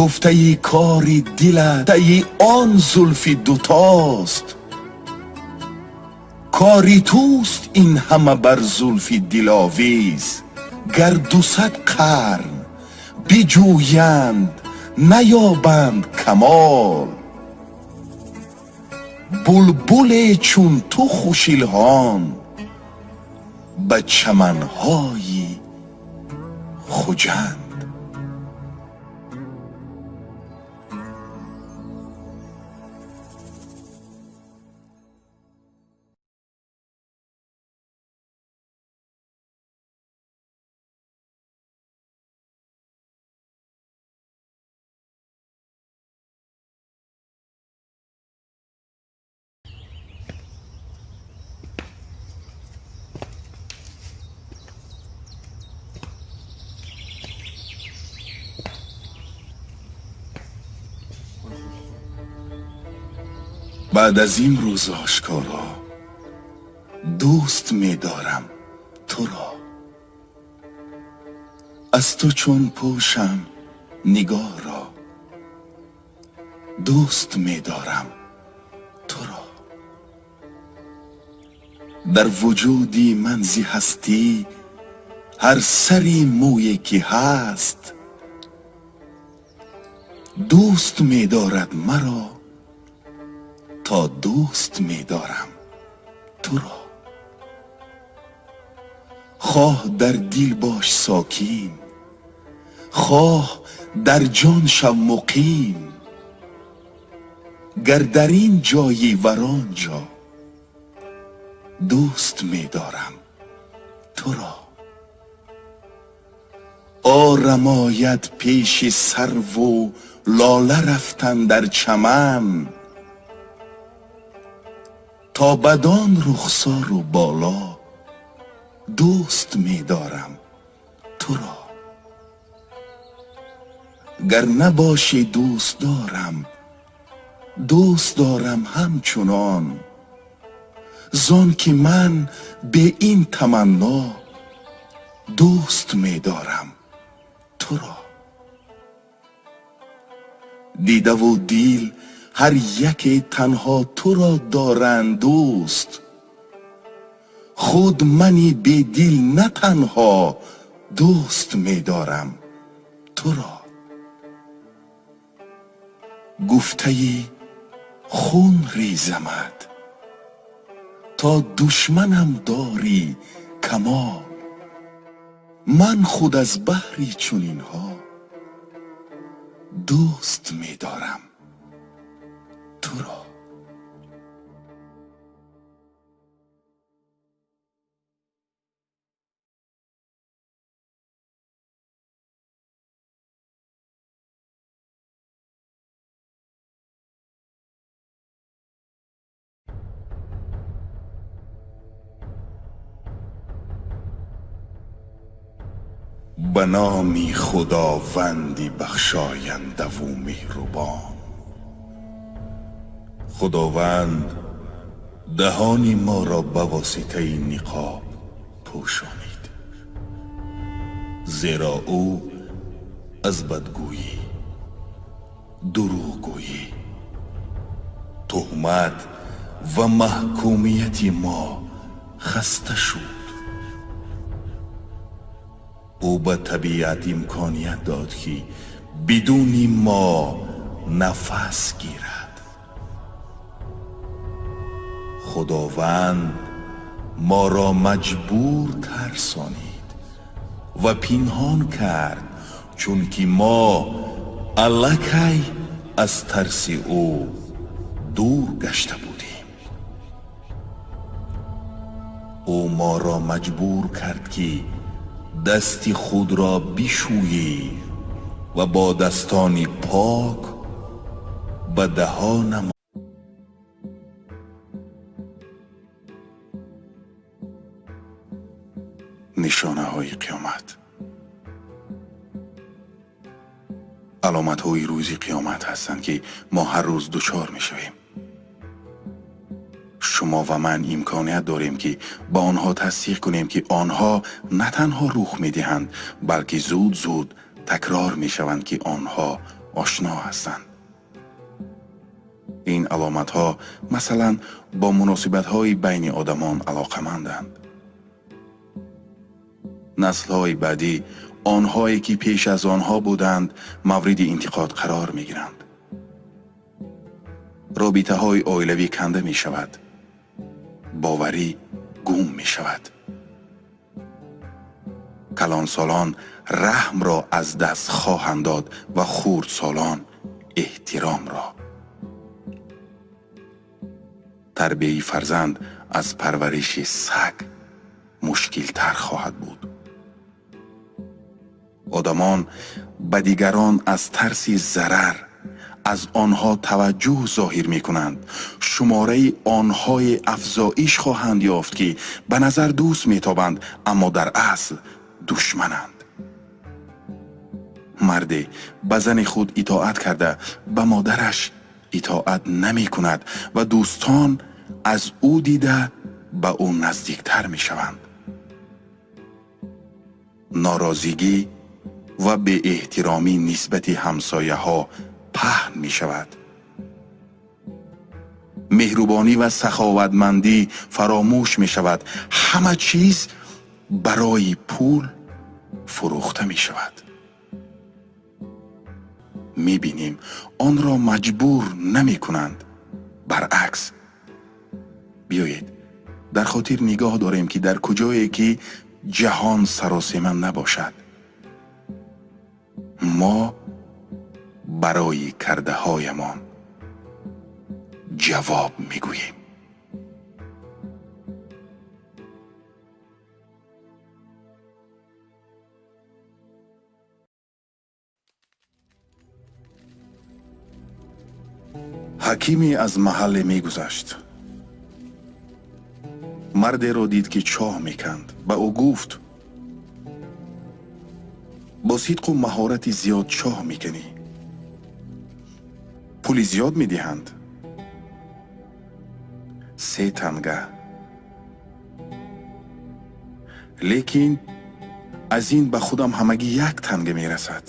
Гуфтаи кори дилат таи он зулфи дутост, кори туст ин ҳама бар зулфи диловез. Гар 200 қарн биҷӯянд, наёбанд камол, булбуле чун ту хушилҳон ба чаманҳои Хуҷанд. Баъд аз имрӯз ошкоро дӯст медорам туро, аз ту чун пӯшам нигоҳро дӯст медорам туро. Дар вуҷуди ман зи ҳастӣ Ҳар сари мӯе ки ҳаст дӯст медорад маро, то дӯст медорам туро. Хоҳ дар дил бош сокин, хоҳ дар ҷон шав муқим, гар дар ин ҷойӣ вар он ҷо дӯст медорам туро. Орам ояд пеши сарву лола рафтан дар чаман, то бадон рухсору боло дӯст медорам туро. Гар набошӣ дӯст дорам, дӯст дорам ҳамчунон, зон ки ман бе ин таманно дӯст медорам туро. Дидаву дил ҳар яке танҳо туро доранд дӯст, худ мани бедил на танҳо дӯст медорам туро. Гуфтаи хун резамад то душманам дорӣ камол, ман худ аз баҳри чунинҳо дӯст медорам туро. Ба номи Худованди бахшояндаву меҳрубон. Худованд даҳони моро ба воситаи ниқоб пӯшонид, зеро ӯ аз бадгӯӣ, дурӯғгӯӣ, туҳмат ва маҳкумияти мо хаста шуд. Ӯ ба табиат имконият дод, ки бидуни мо нафас гирад. Худованд моро маҷбур тарсонид ва пинҳон кард, чунки мо аллакай аз тарси ӯ дур гашта будем. Ӯ моро маҷбур кард, ки дасти худро бишӯем ва бо дастони пок ба даҳонамон нишонаҳои қиёмат. Аломатҳои рӯзи қиёмат ҳастанд, ки мо ҳар рӯз дучор мешавем. Шумо ва ман имконият дорем, ки ба онҳо тасдиқ кунем, ки онҳо на танҳо рух медиҳанд, балки зуд зуд такрор мешаванд, ки онҳо ошно ҳастанд. Ин аломатҳо масалан бо муносибатҳои байни одамон алоқаманданд. Наслҳои баъдӣ, онҳое ки пеш аз онҳо буданд, мавриди интиқод қарор мегиранд. Робитаҳои оилавӣ канда мешавад, боварӣ гум мешавад. Калонсолон раҳмро аз даст хоҳанд дод ва хурдсолон эҳтиромро. Тарбияи фарзанд аз парвариши саг мушкилтар хоҳад буд. Одамон ба дигарон аз тарси зарар аз онҳо таваҷҷӯҳ зоҳир мекунанд. Шумораи онҳое афзоиш хоҳанд ёфт, ки ба назар дӯст метобанд, аммо дар асл душмананд. Марде ба зани худ итоат карда, ба модараш итоат намекунад ва дӯстон аз ӯ дида ба ӯ наздиктар мешаванд. Норозигӣ ва беэҳтиромӣ нисбати ҳамсояҳо паҳн мешавад. Меҳрубонӣ ва саховатмандӣ фаромӯш мешавад. Ҳама чиз барои пул Фурӯхта мешавад. Мебинем, онро маҷбур намекунанд, баръакс. Биёед, дар хотир нигоҳ дорем, ки дар куҷое ки ҷаҳон саросема набошад, мо барои кардаҳоямон ҷавоб мегӯем. Ҳакиме аз маҳалле мегузашт. Мардеро дид, ки чоҳ меканд. Ба ӯ гуфт: «Бо сидқу маҳорати зиёд чоҳ меканӣ. Пули зиёд медиҳанд?» «Се танга. Лекин аз ин ба худам ҳамагӣ як танга мерасад.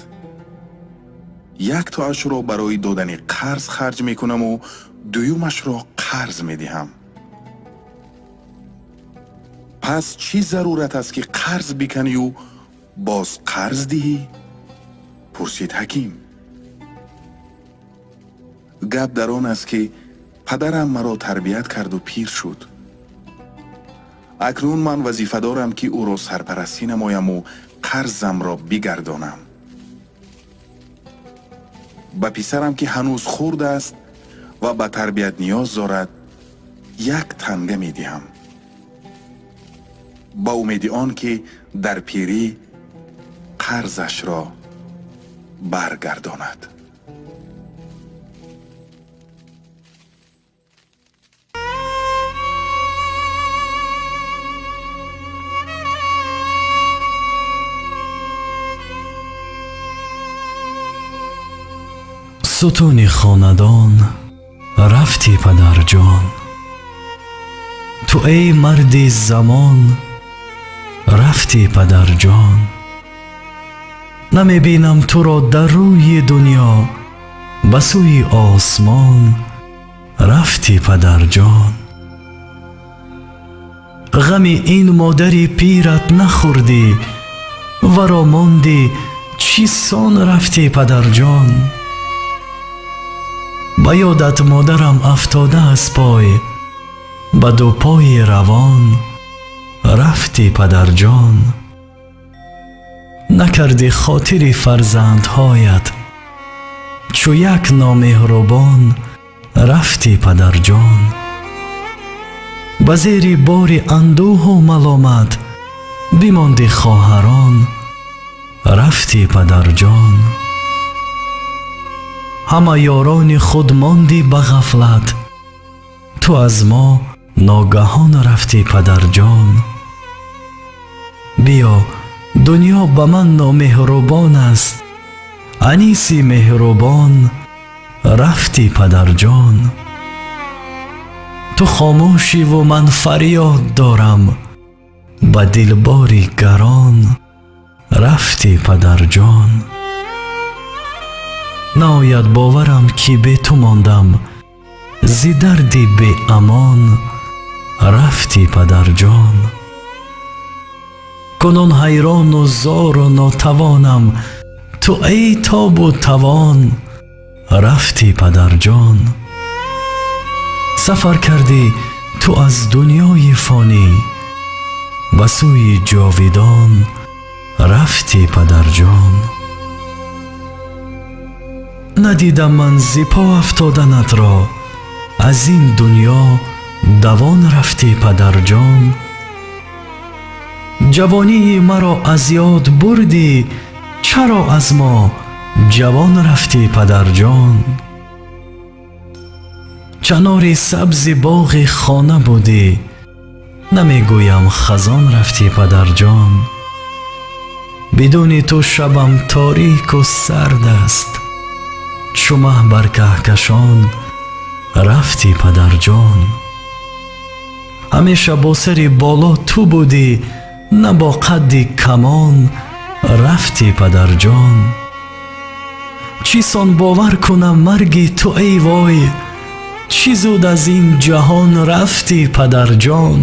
Яктоашро барои додани қарз харҷ мекунаму дуюмашро қарз медиҳам». «Пас чӣ зарурат аст, ки қарз биканию боз қарз диҳӣ?» пурсид ҳаким. «Гап дар он аст, ки падарам маро тарбият карду пир шуд. Акнун ман вазифа дорам, ки ӯро сарпарастӣ намояму қарзамро бигардонам. Ба писарам, ки ҳанӯз хурд аст ва ба тарбият ниёз дорад, як танга медиҳам, ба умеди он ки дар пирӣ қарзашро баргардонад». Сутуни хонадон рафтӣ, падарҷон, ту эй марди замон рафтӣ, падарҷон. Намебинам туро дар рӯи дунё, ба сӯи осмон рафтӣ, падарҷон. Ғами ин модари пират нахӯрдӣ, варо мондӣ, чӣ сон рафтӣ, падарҷон. Ба ёдат модарам афтода аз пой, ба дупои равон рафтӣ, падарҷон. Накардӣ хотири фарзандҳоят, чу як номеҳрубон рафтӣ, падарҷон. Ба зери бори андӯҳу маломат бимонди хоҳарон рафтӣ, падарҷон. Ҳама ёрони худ мондӣ ба ғафлат, ту аз мо ногаҳон рафтӣ, падарҷон. Биё, дунё ба ман номеҳрубон аст, аниси меҳрубон рафтӣ, падарҷон. Ту хомӯшиву ман фарёд дорам, ба дилбори гарон рафтӣ, падарҷон. Наояд боварам, ки бе ту мондам, зи дарди беамон рафтӣ, падарҷон. Кунун ҳайрону зору нотавонам, ту эй тобу тавон рафтӣ, падарҷон. Сафар кардӣ ту аз дунёи фонӣ, ба сӯи ҷовидон рафтӣ, падарҷон. Надидам ман зи по афтоданатро, аз ин дунё давон рафтӣ, падарҷон. Ҷавонии маро аз ёд бурдӣ, чаро аз мо ҷавон рафтӣ, падарҷон? Чанори сабзи боғи хона будӣ, намегӯям хазон рафтӣ, падарҷон. Бидуни ту шабам торику сард аст, чу маҳ бар каҳкашон рафтӣ, падарҷон. Ҳамеша бо сари боло ту будӣ, на бо қадди камон рафтӣ, падарҷон. Чӣ сон бовар кунам марги ту, эй вой, чӣ зуд аз ин ҷаҳон рафтӣ, падарҷон.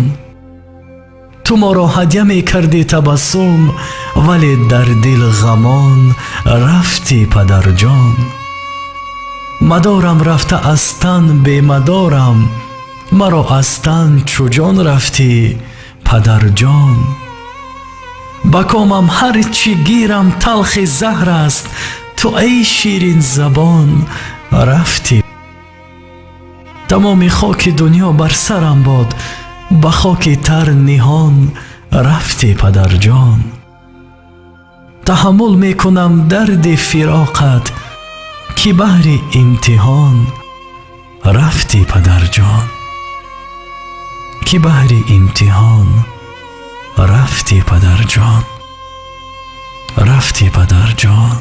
Ту моро ҳадя мекардӣ табассум, вале дар дил ғамон рафтӣ, падарҷон. Мадорам рафта аз тан бемадорам, маро аз тан чу ҷон рафтӣ, падарҷон. Ба комам ҳар чӣ гирам талхи заҳр аст, ту эй ширинзабон рафтӣ. Тамоми хоки дунё бар сарам бод, ба хоки тар ниҳон рафтӣ, падарҷон. Таҳаммул мекунам дарди фироқат, ки баҳри имтиҳон рафтӣ, падарҷон, ки баҳри имтиҳон рафтӣ, падарҷон, рафтӣ, падарҷон,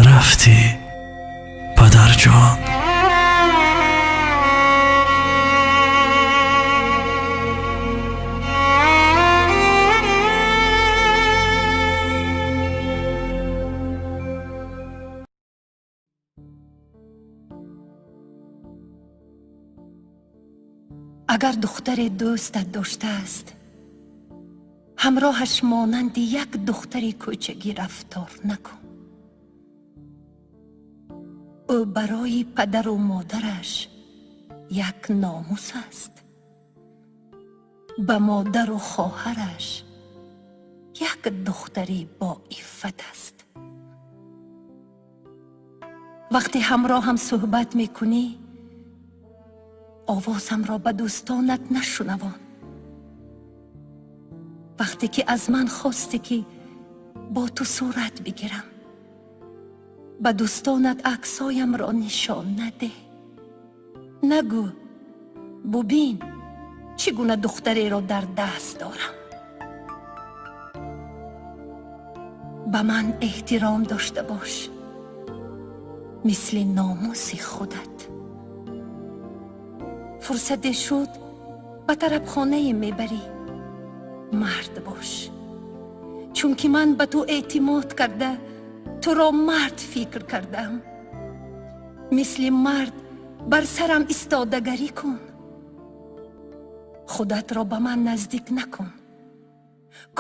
рафтӣ, падарҷон. Агар духтаре дӯстат доштааст, ҳамроҳаш монанди як духтари кӯчагӣ рафтор накун. Ӯ барои падару модараш як номус аст, ба модару хоҳараш як духтари боиффат аст. Вақте ҳамроҳам суҳбат мекунӣ, овозамро ба дӯстонат нашунавон. Вақте ки аз ман хостӣ, ки бо ту сурат бигирам, ба дӯстонат аксҳоямро нишон надеҳ. Нагӯ: «Бубин, чӣ гуна духтареро дар даст дорам». Ба ман эҳтиром дошта бош, мисли номуси худат. Фурсате шуд, ба тарабхонае мебарӣ. Мард бош, чунки ман ба ту эътимод карда, туро мард фикр кардам. Мисли мард бар сарам истодагарӣ кун. Худатро ба ман наздик накун,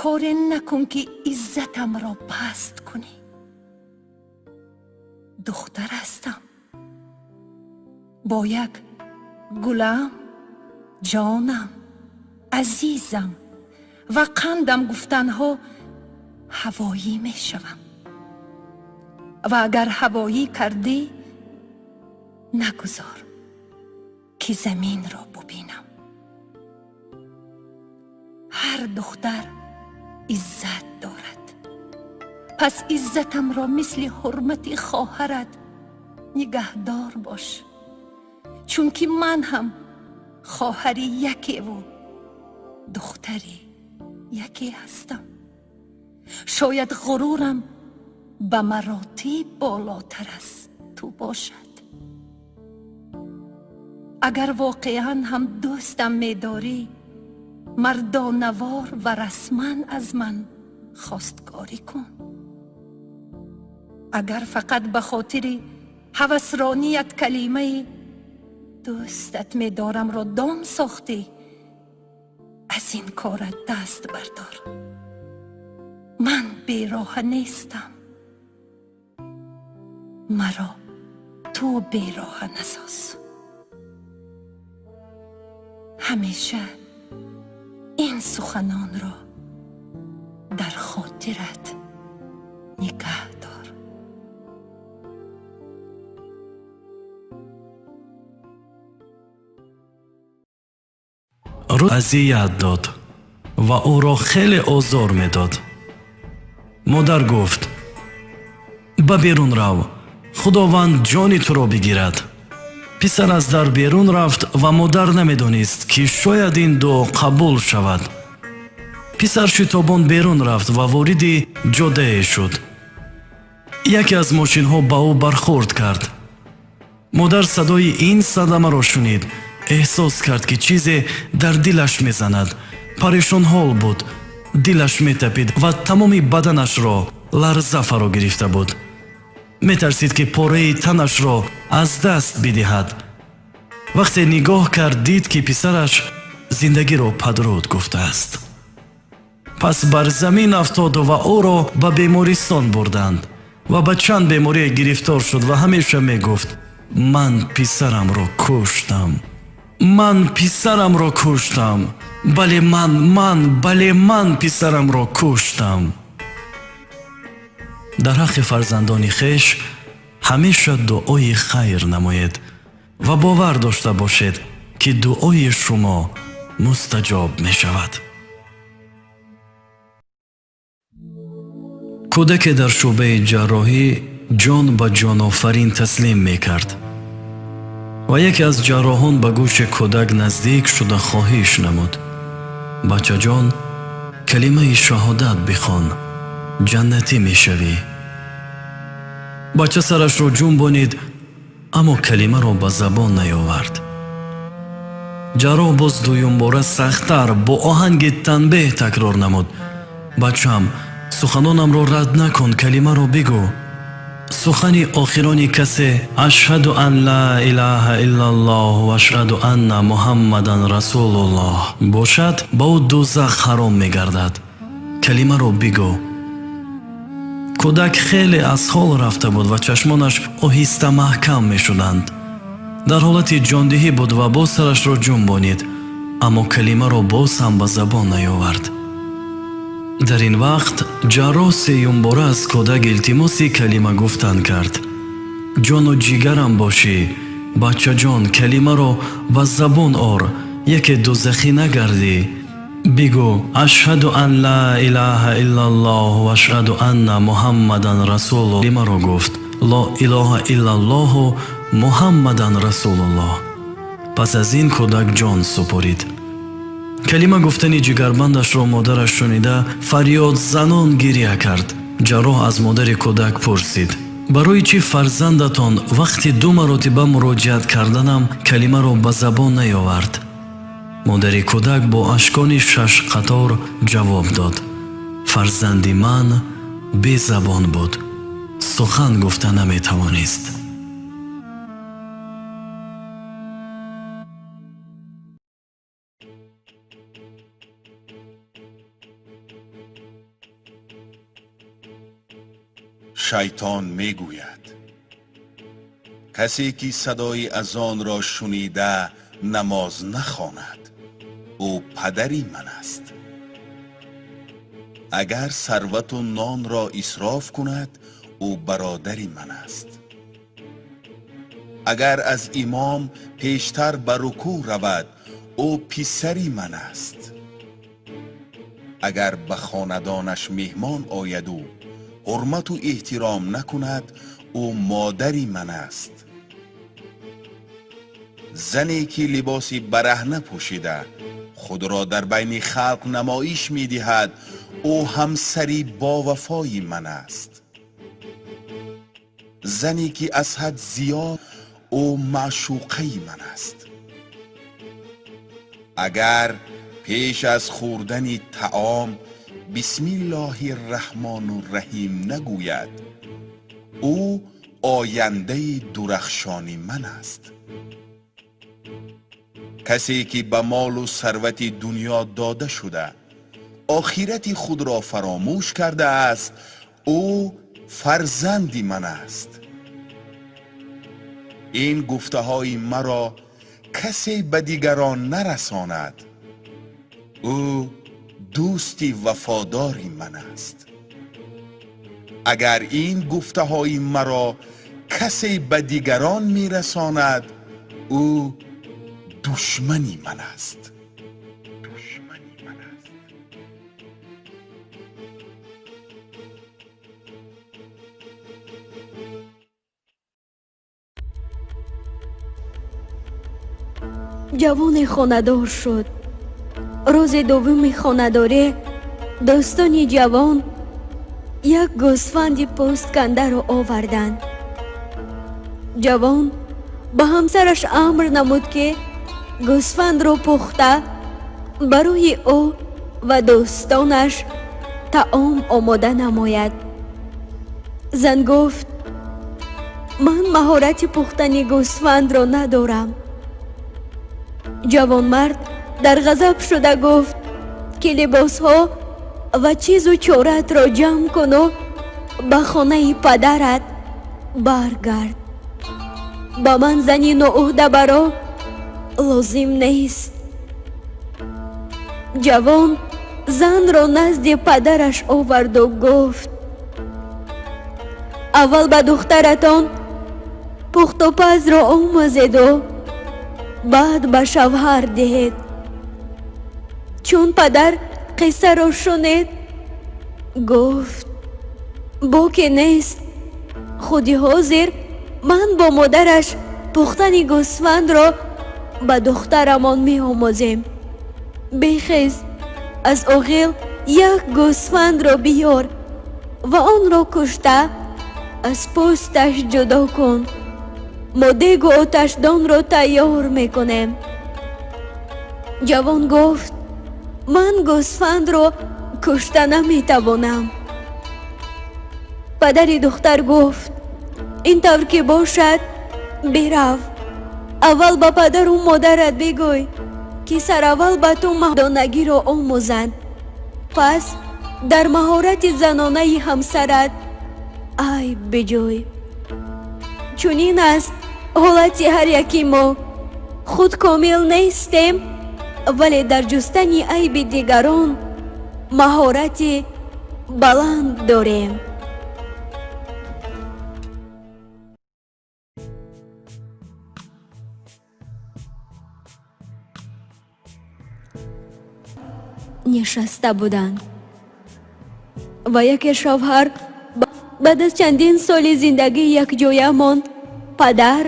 коре накун, ки иззатамро паст кунӣ. Духтар ҳастам. Бо як гулам, ҷонам, азизам ва қандам гуфтанҳо ҳавоӣ мешавам. Ва агар ҳавоӣ кардӣ, нагузор, ки заминро бубинам. Ҳар духтар иззат дорад, пас иззатамро мисли ҳурмати хоҳарат нигаҳдор бош, чунки ман ҳам хоҳари якеву духтари яке ҳастам. Шояд ғурурам ба маротиб болотар аз ту бошад. Агар воқеан ҳам дӯстам медорӣ, мардонавор ва расман аз ман хостгорӣ кун. Агар фақат ба хотири ҳавасроният калимаи дӯстат медорамро дом сохтӣ, аз ин корат даст бардор. Ман бероҳа нестам, маро ту бероҳа насоз. Ҳамеша ин суханонро дар хотират нигаҳ дор. Азият дод ва ӯро хеле озор медод. Модар гуфт: «Ба берун рав, Худованд ҷони туро бигирад». Писар аз дар берун рафт ва модар намедонист, ки шояд ин дуо қабул шавад. Писар шитобон берун рафт ва вориди ҷодае шуд. Яке аз мошинҳо ба ӯ бархӯрд кард. Модар садои ин садамаро шунид, эҳсос кард, ки чизе дар дилаш мезанад. Парешонҳол буд, дилаш метапид ва тамоми баданашро ларза фаро гирифта буд. Метарсид, ки пораи танашро аз даст бидиҳад. Вақте нигоҳ кард, дид, ки писараш Зиндагиро падруд гуфтааст. Пас бар замин афтоду ва ӯро ба бемористон бурданд ва ба чанд беморие гирифтор шуд ва ҳамеша мегуфт: ман писарамро куштам, ман писарамро куштам, бале ман, бале ман писарамро куштам. Дар ҳаққи фарзандони хеш ҳамеша дуои хайр намоед ва бовар дошта бошед, ки дуои шумо мустаҷоб мешавад. Кӯдаке дар шӯъбаи ҷарроҳӣ ҷон ба ҷонофарин таслим мекард ва яке аз ҷарроҳон ба гӯши кӯдак наздик шуда хоҳиш намуд: бачаҷон, калимаи шаҳодат бихон, ҷаннатӣ мешавӣ. Бача сарашро ҷунбонид, аммо калимаро ба забон наёвард. Ҷарроҳ боз дуюмбора сахттар бо оҳанги танбеҳ такрор намуд: бачам, суханонамро рад накун, калимаро бигӯ. Сухани охирони касе ашҳаду ан ла илаҳа иллаллоҳ ва ашҳаду анна муҳаммадан расулуллоҳ бошад, ба ӯ дӯзах ҳаром мегардад. Калимаро бигӯ. Кӯдак хеле аз ҳол рафта буд ва чашмонаш оҳиста маҳкам мешуданд. Дар ҳолати ҷондиҳӣ буд ва боз сарашро ҷунбонид, аммо калимаро боз ҳам ба забон наёвард. Дар ин вақт ҷарроҳ сеюмбора аз кӯдак илтимоси калима гуфтан кард: ҷону ҷигарам бошӣ, бачаҷон, калимаро ба забон ор, яке дӯзахӣ нагардӣ. Бигӯ ашҳаду ан ла илаҳа иллаллоҳ ва ашҳаду анна муҳаммадан расулуллоҳ. Калимаро гуфт: ло илоҳа иллаллоҳу муҳаммадан расулуллоҳ. Пас аз ин кӯдак ҷон супорид. Калима гуфтани ҷигарбандашро модараш шунида фарёдзанон гиря кард. Ҷарроҳ аз модари кӯдак пурсид: барои чӣ фарзандатон вақти ду маротиба муроҷиат карданам калимаро ба забон наёвард? Модари кӯдак бо ашкони шашқатор ҷавоб дод: фарзанди ман безабон буд, сухан гуфта наметавонист. Шайтон мегӯяд: касе ки садои азонро шунида намоз нахонад, ӯ падари ман аст. Агар сарвату нонро исроф кунад, ӯ бародари ман аст. Агар аз имом пештар ба рукӯъ равад, ӯ писари ман аст. Агар ба хонадонаш меҳмон ояду ҳурмату эҳтиром накунад, ӯ модари ман аст. Зане ки либоси бараҳна пӯшида худро дар байни халқ намоиш медиҳад, ӯ ҳамсари бовафои ман аст. Зане ки аз ҳад зиёд, ӯ маъшуқаи ман аст. Агар пеш аз хӯрдани таом бисмиллоҳи раҳмону раҳим нагӯяд, ӯ ояндаи дурахшони ман аст. Касе ки ба молу сарвати дунё дода шуда охирати худро фаромӯш кардааст, ӯ фарзанди ман аст. Ин гуфтаҳои маро касе ба дигарон нарасонад, ӯ дӯсти вафодори ман аст. Агар ин гуфтаҳои маро касе ба дигарон мерасонад, ӯ душмани ман аст. Ҷавоне хонадор шуд. Рӯзи дуввуми хонадорӣ дӯстони ҷавон як гӯсфанди пӯсткандаро оварданд. Ҷавон ба ҳамсараш амр намуд, ки гӯсфандро пухта барои ӯ ва дӯстонаш таом омода намояд. Зан гуфт: ман маҳорати пухтани гӯсфандро надорам. Ҷавонмард Дар ғазаб шуда гуфт, ки либосҳо ва чизу чораатро ҷамъ куну ба хонаи падарат баргард. Ба ман зани ноуҳдабаро лозим нест. Ҷавон занро назди падараш оварду гуфт: аввал ба духтаратон пухтупазро омӯзеду баъд ба шавҳар диҳед. Чун падар қиссаро шунид, гуфт: боке нест, худи ҳозир ман бо модараш пухтани гӯсфандро ба духтарамон меомӯзем. Бехез, аз оғил як гӯсфандро биёр ва онро кушта аз пӯсташ ҷудо кун. Мо дегу оташдонро тайёр мекунем. Ҷавон гуфт: ман гӯсфандро кушта наметавонам. Падари духтар гуфт: ин тавр ки бошад, бирав, аввал ба падару модарат бигӯй, ки сараввал ба ту мардонагиро омӯзанд, пас дар маҳорати занонаи ҳамсарат айб биҷӯй. Чунин аст ҳолати ҳар яки мо. Худ комил нестем, вале дар ҷустани айби дигарон маҳорати баланд дорем. Нишаста буданд ва яке шавҳар баъд аз чандин соли зиндагии якҷоямон падар,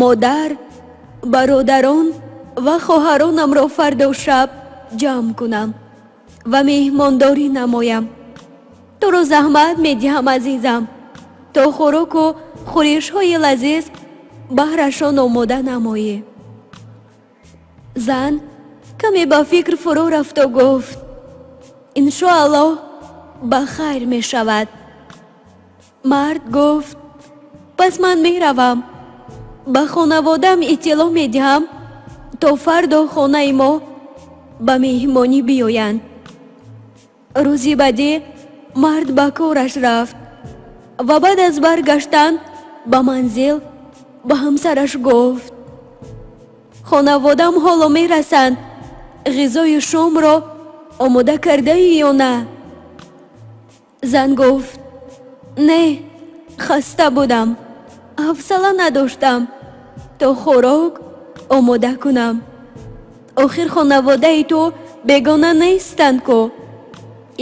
модар, бародарон ва хоҳаронамро фардо шаб ҷамъ кунам ва меҳмондорӣ намоям. Туро заҳмат медиҳам, азизам, то хӯроку хӯришҳои лазиз баҳрашон омода намоӣ. Зан каме ба фикр фурӯ рафту гуфт: иншоаллоҳ ба хайр мешавад. Мард гуфт: пас ман меравам, ба хонаводаам иттилоъ медиҳам, то фардо хонаи мо ба меҳмонӣ биёянд. Рӯзи баъдӣ мард ба кораш рафт ва баъд аз баргаштан ба манзил ба ҳамсараш гуфт: хонаводаам ҳоло мерасанд, ғизои шомро омода кардаӣ ё на? Зан гуфт: не, хаста будам, ҳавсала надоштам то хӯрок омода кунам. Охир хонаводаи ту бегона нестанд ку.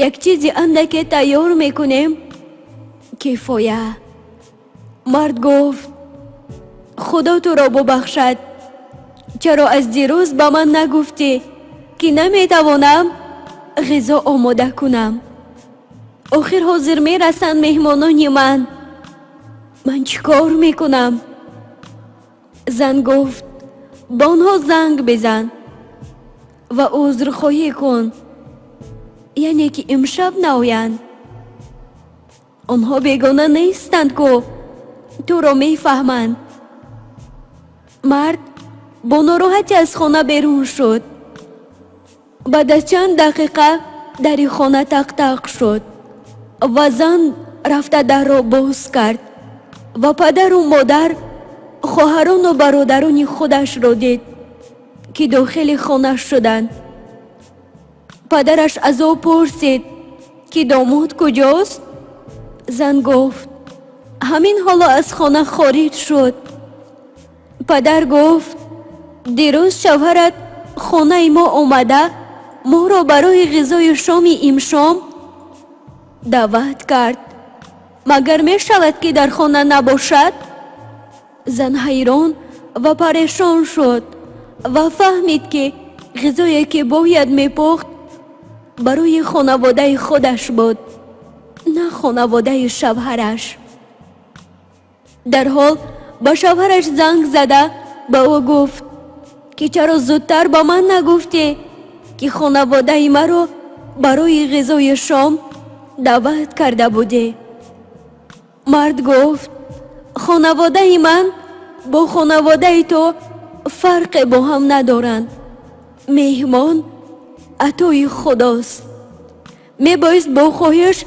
Як чизи андаке тайёр мекунем, кифоя. Мард гуфт: худо туро бубахшад, чаро аз дирӯз ба ман нагуфтӣ, ки наметавонам ғизо омода кунам? Охир ҳозир мерасанд меҳмонони ман. Ман чӣ кор мекунам? Зан гуфт: ба онҳо занг бизан ва узрхоҳӣ кун, яъне ки имшаб наоянд. Онҳо бегона нестанд ку, туро мефаҳманд. Мард бо нороҳатӣ аз хона берун шуд. Баъд аз чанд дақиқа дари хона тақ-тақ шуд ва зан рафта дарро боз кард ва падару модар, хоҳарону бародарони худашро дид, ки дохили хона шуданд. Падараш аз ӯ пурсид, ки домод куҷост? Зан гуфт: ҳамин ҳоло аз хона хориҷ шуд. Падар гуфт: дирӯз шавҳарат хонаи мо омада моро барои ғизои шоми имшом даъват кард. Магар мешавад, ки дар хона набошад? Зан ҳайрон ва парешон шуд ва фаҳмид, ки ғизое ки бояд мепухт барои хонаводаи худаш буд, на хонаводаи шавҳараш. Дарҳол ба шавҳараш занг зада ба ӯ гуфт, ки чаро зудтар ба ман нагуфтӣ, ки хонаводаи маро барои ғизои шом даъват карда будӣ? Мард гуфт: хонаводаи ман бо хонаводаи ту фарқе бо ҳам надоранд. Меҳмон атои худост. Мебоист бо хоҳиш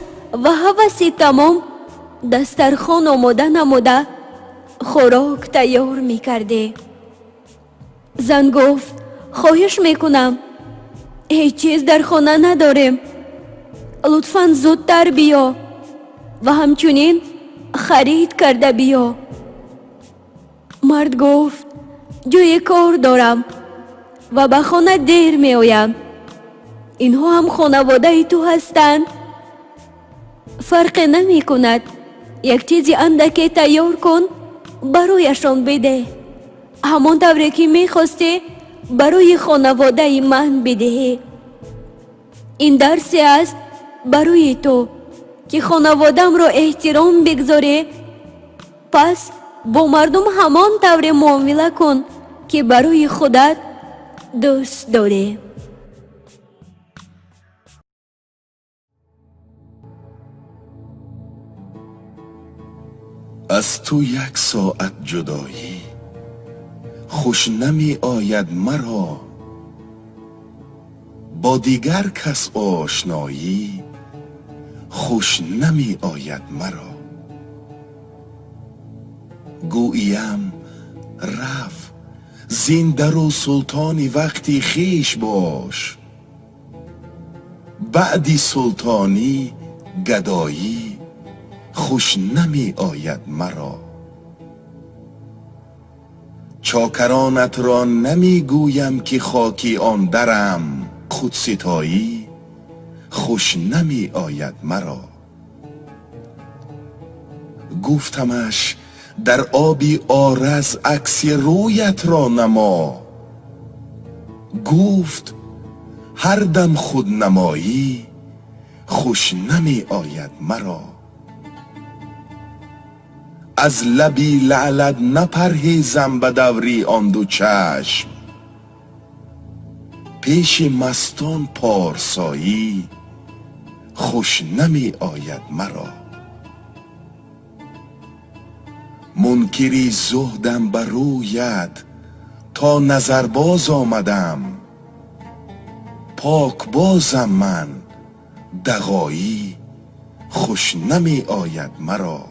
ва ҳаваси тамом дастархон омода намуда хӯрок тайёр мекардӣ. Зан гуфт: хоҳиш мекунам, ҳеҷ чиз дар хона надорем. Лутфан зудтар биё ва ҳамчунин харид карда биё. Мард гуфт: ҷойе кор дорам ва ба хона дер меоям. Инҳо ҳам хонаводаи ту ҳастанд. Фарқе намекунад, як чизи андаке тайёр кун, барояшон бидеҳ. Ҳамон тавре ки мехостӣ барои хонаводаи ман бидиҳӣ. Ин дарсе аст барои ту, ки хонаводамро эҳтиром бигзорӣ. Пас бо мардум ҳамон тавре муомила кун, ки барои худат дӯст дорӣ. Аз ту як соат ҷудоӣ хуш намеояд маро, бо дигар кас ошноӣ хуш намеояд маро. Гӯям рав зиндару султони вақти хеш бош, баъди султонӣ гадоӣ хуш намеояд маро. Чокаронатро намегӯям ки хоки он дарам, худситоӣ хуш намеояд маро. Гуфтамаш дар оби ораз акси рӯятро намо, гуфт ҳар дам худнамоӣ хуш намеояд маро. Аз лаби лаълат напарҳезам ба даври он ду чашм, пеши мастон порсоӣ хуш намеояд маро. Мункири зуҳдам ба рӯят то назарбоз омадам, покбозам ман дағоӣ хуш намеояд маро.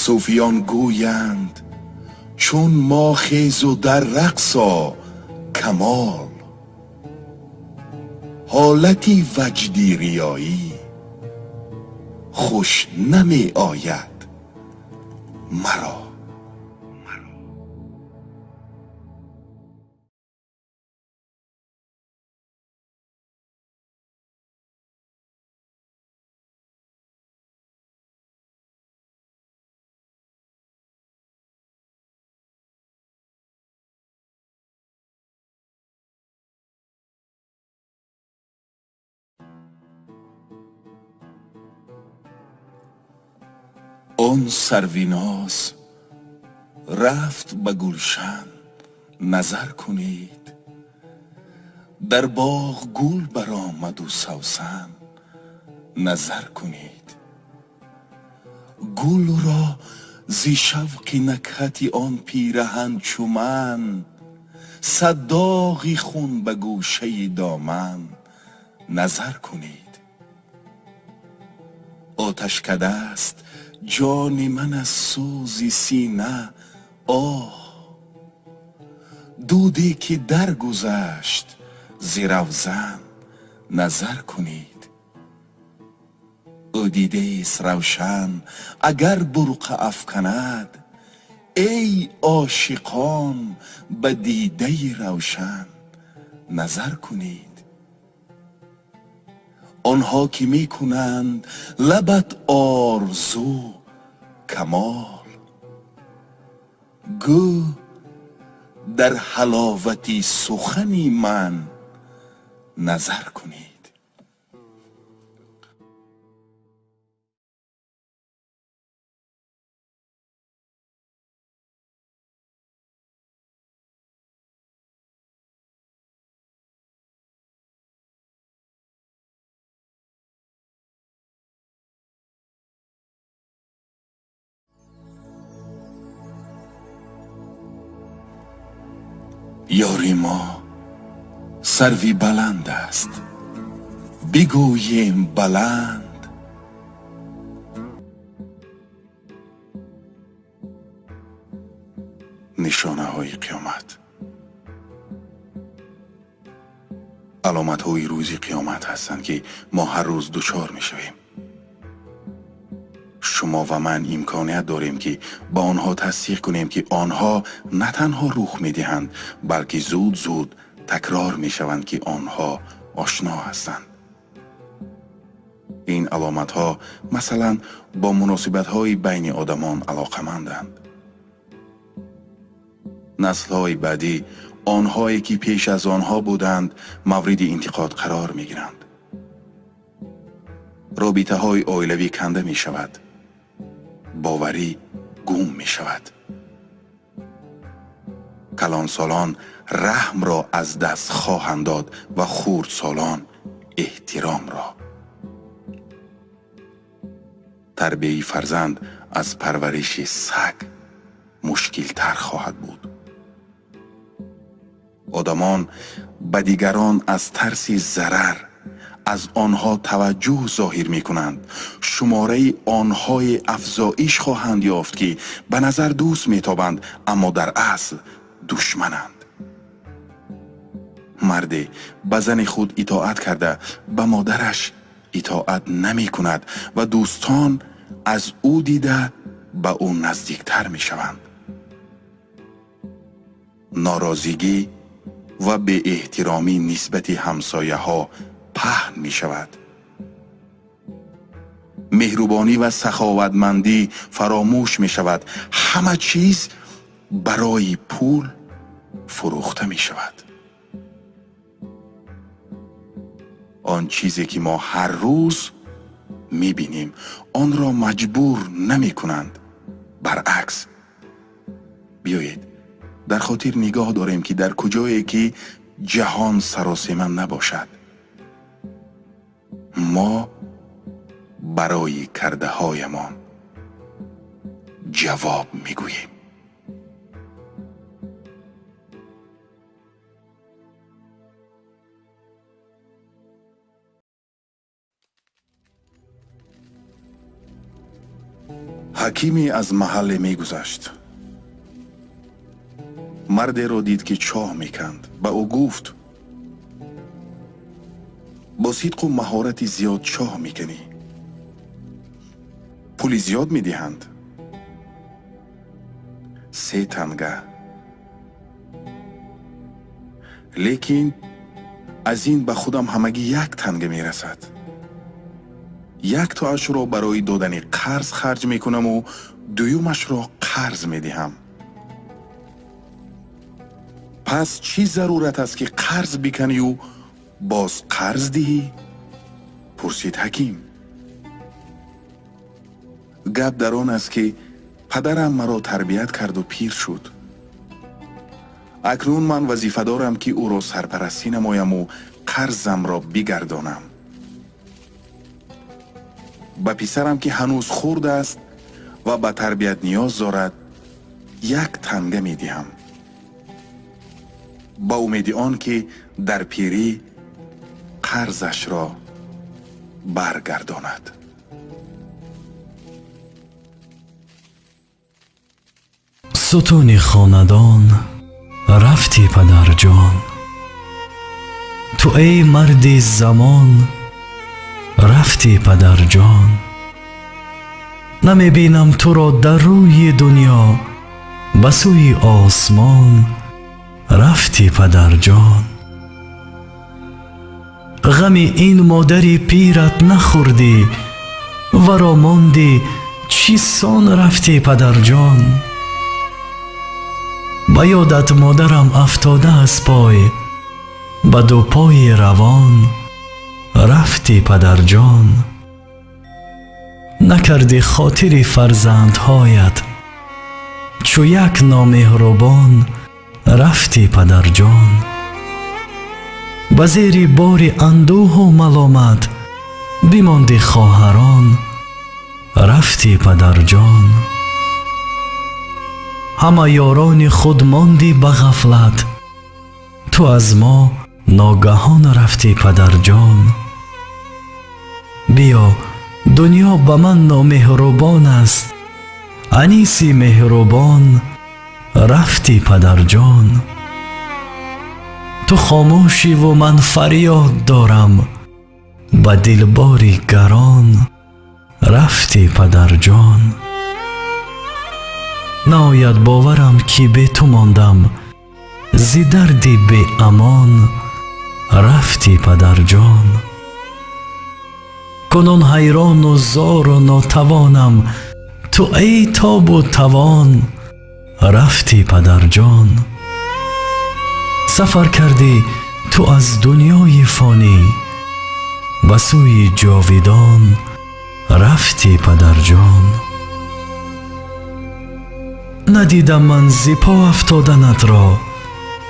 Сӯфиён гӯянд чун мо хезу дар рақсо камол, ҳолати ваҷди риёӣ хуш намеояд маро. Он сарвиноз рафт ба гулшан назар кунед, дар боғ гул баромаду савсан назар кунед. Гулро зи шавқи накҳати он пираҳан чуман, сад доғи хун ба гӯшаи доман назар кунед. Оташкадаст ҷони ман аз сӯзи сина, оҳ, дуде ки даргузашт зи равзан назар кунед. Ӯ дидест равшан агар бурқа афканад, эй ошиқон ба дидаи равшан назар кунед. Онҳо ки мекунанд лабат орзу камол, гӯ дар ҳаловати сухани ман назар кунед. Ёри мо сарви баланд аст, бигӯем баланд. Нишонаҳои қиёмат, аломатҳои рӯзи қиёмат ҳастанд, ки мо ҳар рӯз дучор мешавем. Шумо ва ман имконият дорем, ки ба онҳо тасдиқ кунем, ки онҳо на танҳо рух медиҳанд, балки зуд-зуд такрор мешаванд, ки онҳо ошно ҳастанд. Ин аломатҳо масалан бо муносибатҳои байни одамон алоқаманданд. Наслҳои баъдӣ, онҳое ки пеш аз онҳо буданд, мавриди интиқод қарор мегиранд. Робитаҳои оилавӣ канда мешавад, боварӣ гум мешавад. Калонсолон раҳмро аз даст хоҳанд дод ва хурдсолон эҳтиромро. Тарбияи фарзанд аз парвариши саг мушкилтар хоҳад буд. Одамон ба дигарон аз тарси зарар аз онҳо таваҷҷӯҳ зоҳир мекунанд. Шумораи онҳое афзоиш хоҳанд ёфт, ки ба назар дӯст метобанд, аммо дар асл душмананд. Марде ба зани худ итоат карда, ба модараш итоат намекунад ва дӯстон аз ӯ дида ба ӯ наздиктар мешаванд. Норозигӣ ва беэҳтиромӣ нисбати ҳамсояҳо паҳн мешавад. Меҳрубонӣ ва саховатмандӣ фаромӯш мешавад. Ҳама чиз барои пул фурӯхта мешавад. Он чизе ки мо ҳар рӯз мебинем, онро маҷбур намекунанд. Баръакс, биёед дар хотир нигоҳ дорем, ки дар куҷое ки ҷаҳон саросема набошад, мо барои кардаҳоямон ҷавоб мегӯем. Ҳакиме аз маҳалле мегузашт. Мардеро дид, ки чоҳ меканд. Ба ӯ гуфт: бо сидқу маҳорати зиёд чоҳ меканӣ, пули зиёд медиҳанд? 3 танга. Лекин аз ин ба худам ҳамагӣ 1 танга мерасад. Як тоашро барои додани қарз харҷ мекунаму дуюмашро қарз медиҳам. Пас чӣ зарурат аст, ки қарз биканию боз қарз диҳӣ? Пурсид ҳаким. Гап дар он аст, ки падарам маро тарбият карду пир шуд. Акнун ман вазифа дорам, ки ӯро сарпарастӣ намояму қарзамро бигардонам. Ба писарам, ки ҳанӯз хурд аст ва ба тарбият ниёз дорад, 1 танга медиҳам, ба умеди он ки дар пирӣ қарзашро баргардонад. Сутуни хонадон рафтӣ, падарҷон, ту эй марди замон рафтӣ, падарҷон. Намебинам туро дар рӯи дунё, ба сӯи осмон рафтӣ, падарҷон. Ғами ин модари пират нахӯрдӣ, варо мондӣ, чӣ сон рафтӣ, падарҷон. Ба ёдат модарам афтода аз пой, ба дупои равон рафтӣ, падарҷон. Накардӣ хотири фарзандҳоят, чу як номеҳрубон рафтӣ, падарҷон. Ба зери бори андӯҳу маломат бимонди хоҳарон рафтӣ, падарҷон. Ҳама ёрони худ мондӣ ба ғафлат. Ту аз мо ногаҳон рафтӣ, падарҷон. Биё, дунё ба ман номеҳрубон аст, аниси меҳрубон рафтӣ, падарҷон. Ту хомӯшиву ман фарёд дорам, ба дилбори гарон рафтӣ, падарҷон. Наояд боварам, ки бе ту мондам, зи дарди беамон рафтӣ, падарҷон. Кунун ҳайрону зору нотавонам, ту эй тобу тавон рафтӣ, падарҷон. Сафар кардӣ ту аз дунёи фонӣ, ба сӯи ҷовидон рафтӣ, падарҷон. Надидам ман зи по афтоданатро,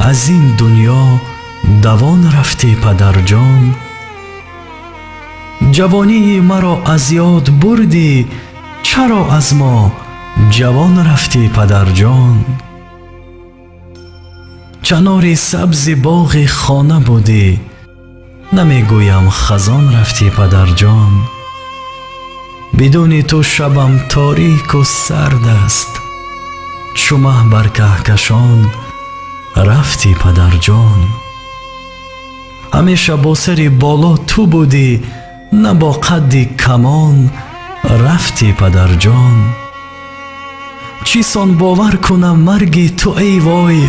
аз ин дунё давон рафтӣ, падарҷон. Ҷавонии маро аз ёд бурдӣ, чаро аз мо ҷавон рафтӣ, падарҷон? Чанори сабзи боғи хона будӣ, намегӯям хазон рафтӣ, падарҷон. Бидуни ту шабам торику сард аст, чу маҳ бар каҳкашон рафтӣ, падарҷон. Ҳамеша бо сари боло ту будӣ, на бо қадди камон рафтӣ, падарҷон. Чӣ сон бовар кунам марги ту, эй вой,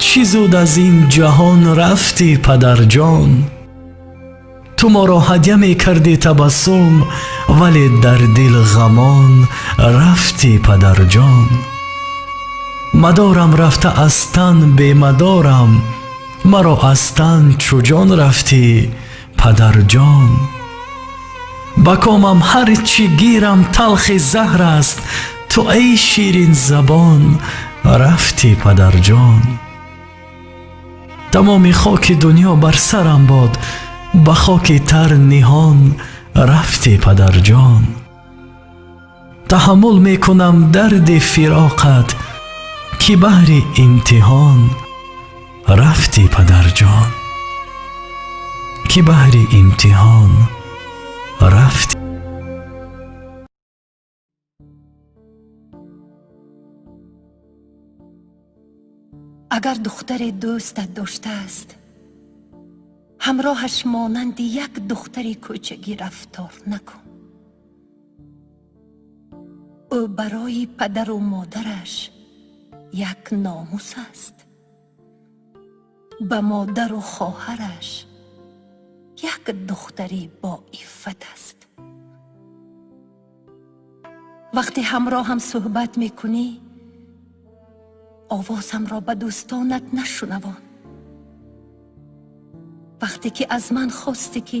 чӣ зуд аз ин ҷаҳон рафтӣ, падарҷон. Ту моро ҳадя мекардӣ табассум, вале дар дил ғамон рафтӣ, падарҷон. Мадорам рафта аз тан бемадорам, маро аз тан чу ҷон рафтӣ, падарҷон. Ба комам ҳар чӣ гирам талхи заҳр аст, ту эй ширинзабон рафтӣ, падарҷон. Тамоми хоки дунё бар сарам бод, ба хоки тар ниҳон рафтӣ, падарҷон. Таҳаммул мекунам дарди фироқат, ки баҳри имтиҳон рафтӣ, падарҷон, ки баҳри имтиҳон рафтӣ. Агар духтаре дӯстат доштааст, ҳамроҳаш монанди як духтари кӯчагӣ рафтор накун. Ӯ барои падару модараш як номус аст, ба модару хоҳараш як духтари боиффат аст. Вақте ҳамроҳам суҳбат мекунӣ, овозамро ба дӯстонат нашунавон. Вақте ки аз ман хостӣ, ки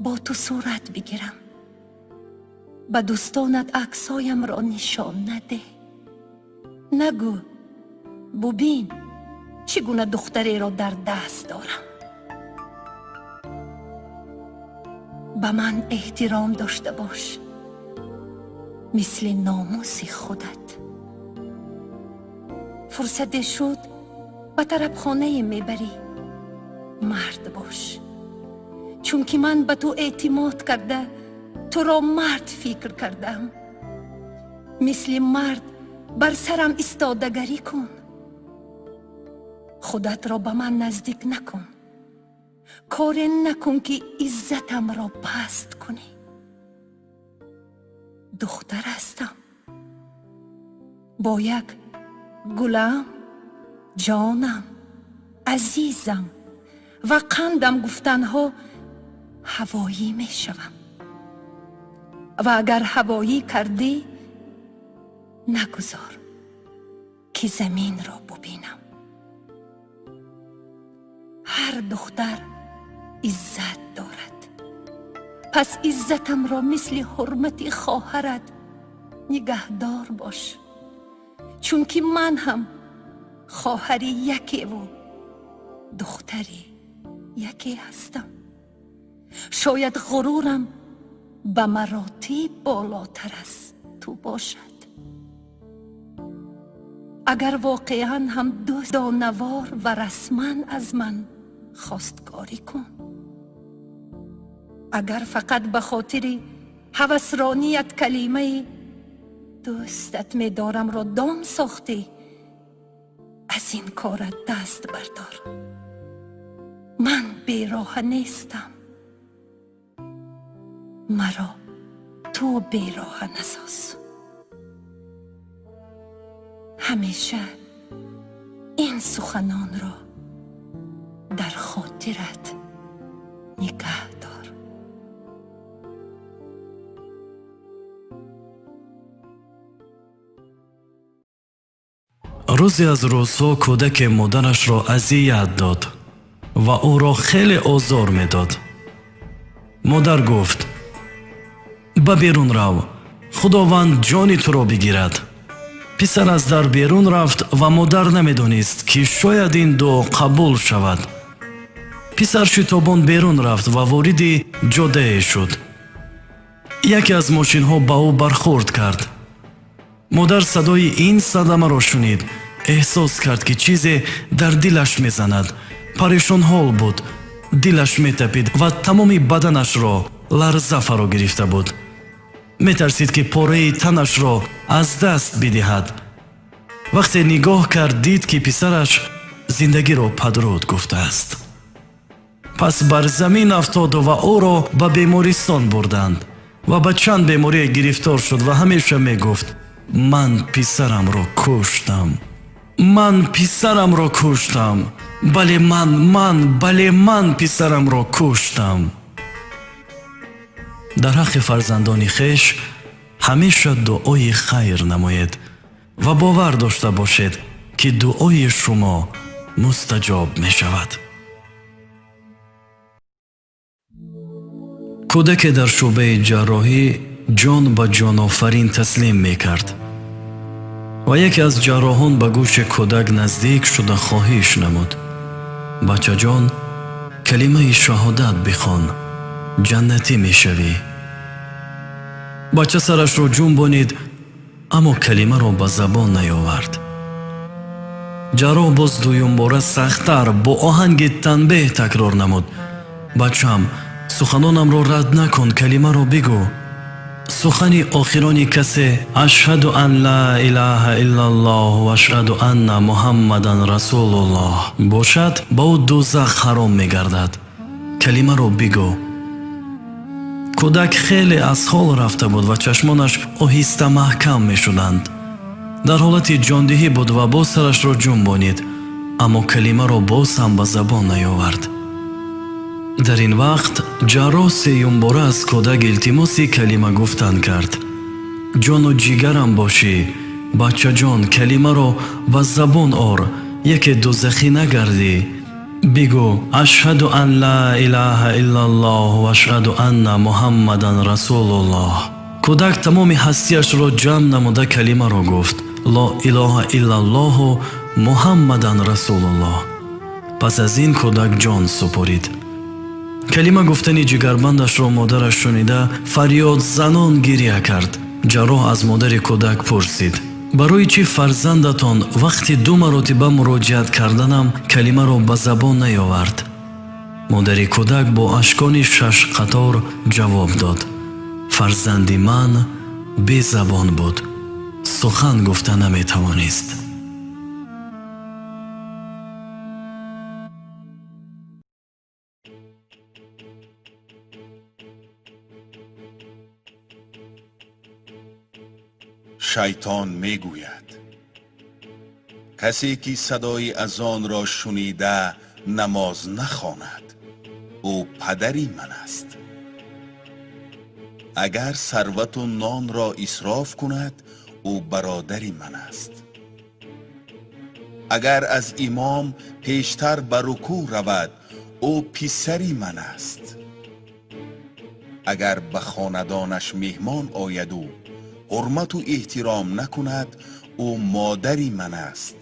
бо ту сурат бигирам, ба дӯстонат аксҳоямро нишон надеҳ. Нагӯ: «Бубин, чӣ гуна духтареро дар даст дорам». Ба ман эҳтиром дошта бош, мисли номуси худат. Фурсате шуд, ба тарабхонае мебарӣ. Мард бош, чунки ман ба ту эътимод карда, туро мард фикр кардам. Мисли мард бар сарам истодагарӣ кун. Худатро ба ман наздик накун, коре накун, ки иззатамро паст кунӣ. Духтар ҳастам. Бо як гулам, ҷонам, азизам ва қандам гуфтанҳо ҳавоӣ мешавам. Ва агар ҳавоӣ кардӣ, нагузор, ки заминро бубинам. Ҳар духтар иззат дорад, пас иззатамро мисли ҳурмати хоҳарат нигаҳдор бош, чунки ман ҳам хоҳари якеву духтари яке ҳастам. Шояд ғурурам ба маротиб болотар аз ту бошад. Агар воқеан ҳам дӯст донавор ва расман аз ман хостгорӣ кун. Агар фақат ба хотири ҳавасроният калимаи дӯстат медорамро дом сохтӣ, аз ин корат даст бардор. Ман бероҳа нестам. Маро ту бероҳа насоз. Ҳамеша ин суханонро дар хотират нигаҳ дор. Рӯзе аз рӯзҳо кӯдаке модарашро азият дод ва ӯро хеле озор медод. Модар гуфт: ба берун рав, Худованд ҷони туро бигирад. Писар аз дар берун рафт ва модар намедонист, ки шояд ин дуо қабул шавад. Писар шитобон берун рафт ва вориди ҷодае шуд. Яке аз мошинҳо ба ӯ бархӯрд кард. Модар садои ин садамаро шунид, эҳсос кард, ки чизе дар дилаш мезанад. Парешонҳол буд, дилаш метапид ва тамоми баданашро ларза фаро гирифта буд. Метарсид, ки пораи танашро аз даст бидиҳад. Вақте нигоҳ кард, дид, ки писараш зиндагиро падруд гуфтааст. Пас бар замин афтоду ва ӯро ба бемористон бурданд ва ба чанд беморие гирифтор шуд ва ҳамеша мегуфт: ман писарамро куштам, ман писарамро куштам, бале, ман, бале, ман писарамро куштам. Дар ҳаққи фарзандони хеш ҳамеша дуои хайр намоед ва бовар дошта бошед, ки дуои шумо мустаҷоб мешавад. Кӯдаке дар шӯъбаи ҷарроҳӣ ҷон ба ҷонофарин таслим мекард ва яке аз ҷарроҳон ба гӯши кӯдак наздик шуда хоҳиш намуд: бачаҷон, калимаи шаҳодат бихон, ҷаннатӣ мешавӣ. Бача сарашро ҷунбонид, аммо калимаро ба забон наёвард. Ҷарроҳ боз дуюмбора сахттар бо оҳанги танбеҳ такрор намуд: бачам, суханонамро рад накун, калимаро бигӯ. Сухани охирони касе ашҳаду ан ла илаҳа иллаллоҳ ва ашҳаду анна Муҳаммадан расулуллоҳ бошад, ба ӯ дузах ҳаром мегардад. Калимаро бигӯ. Кӯдак хеле аз ҳол рафта буд ва чашмонаш оҳиста маҳкам мешуданд. Дар ҳолати ҷондиҳӣ буд ва боз сарашро ҷунбонид, аммо калимаро боз ҳам ба забон наёвард. Дар ин вақт ҷарроҳ сеюмбора аз кӯдак илтимоси калима гуфтан кард. Ҷону ҷигарам бошӣ, бачаҷон, калимаро ба забон ор, яке дузахӣ нагардӣ. Бигӯ: ашҳаду ан ла илаҳа иллаллоҳ ва ашҳаду анна Муҳаммадан расулуллоҳ. Кӯдак тамоми ҳастиашро ҷамъ намуда калимаро гуфт: ло илоҳа иллаллоҳу Муҳаммадан расулуллоҳ. Пас аз ин кӯдак ҷон супорид. Калима гуфтани ҷигарбандашро модараш шунида фарёдзанон гиря кард. Ҷарроҳ аз модари кӯдак пурсид: барои чӣ фарзандатон вақти ду маротиба муроҷиат карданам калимаро ба забон наёвард? Модари кӯдак бо ашкони шашқатор ҷавоб дод: фарзанди ман безабон буд, сухан гуфта наметавонист. Шайтон мегӯяд: касе ки садои азонро шунида намоз нахонад, ӯ падари ман аст. Агар сарвату нонро исроф кунад, ӯ бародари ман аст. Агар аз имом пештар ба рукӯъ равад, ӯ писари ман аст. Агар ба хонадонаш меҳмон ояду ҳурмату эҳтиром накунад, ӯ модари ман аст.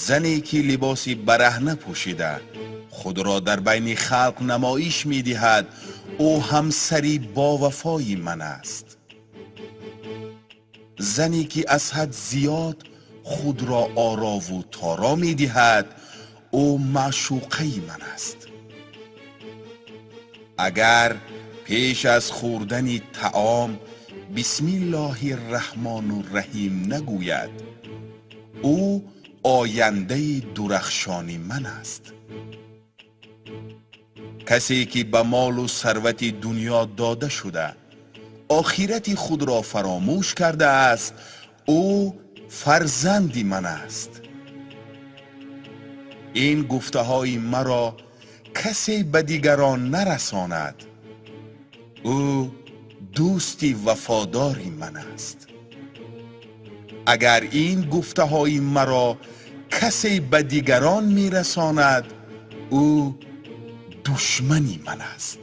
Зане ки либоси бараҳна пӯшида худро дар байни халқ намоиш медиҳад, ӯ ҳамсари бовафои ман аст. Зане ки аз ҳад зиёд худро орову торо медиҳад, ӯ маъшуқаи ман аст. Агар пеш аз хӯрдани таом бисмиллоҳи рраҳмону рраҳим нагӯяд, ӯ ояндаи дурахшони ман аст. Касе ки ба молу сарвати дунё дода шуда, охирати худро фаромӯш кардааст, ӯ фарзанди ман аст. Ин гуфтаҳои маро касе ба дигарон нарасонад, ӯ дӯсти вафодори ман аст. Агар ин гуфтаҳои маро касе ба дигарон мерасонад, ӯ душмани ман аст.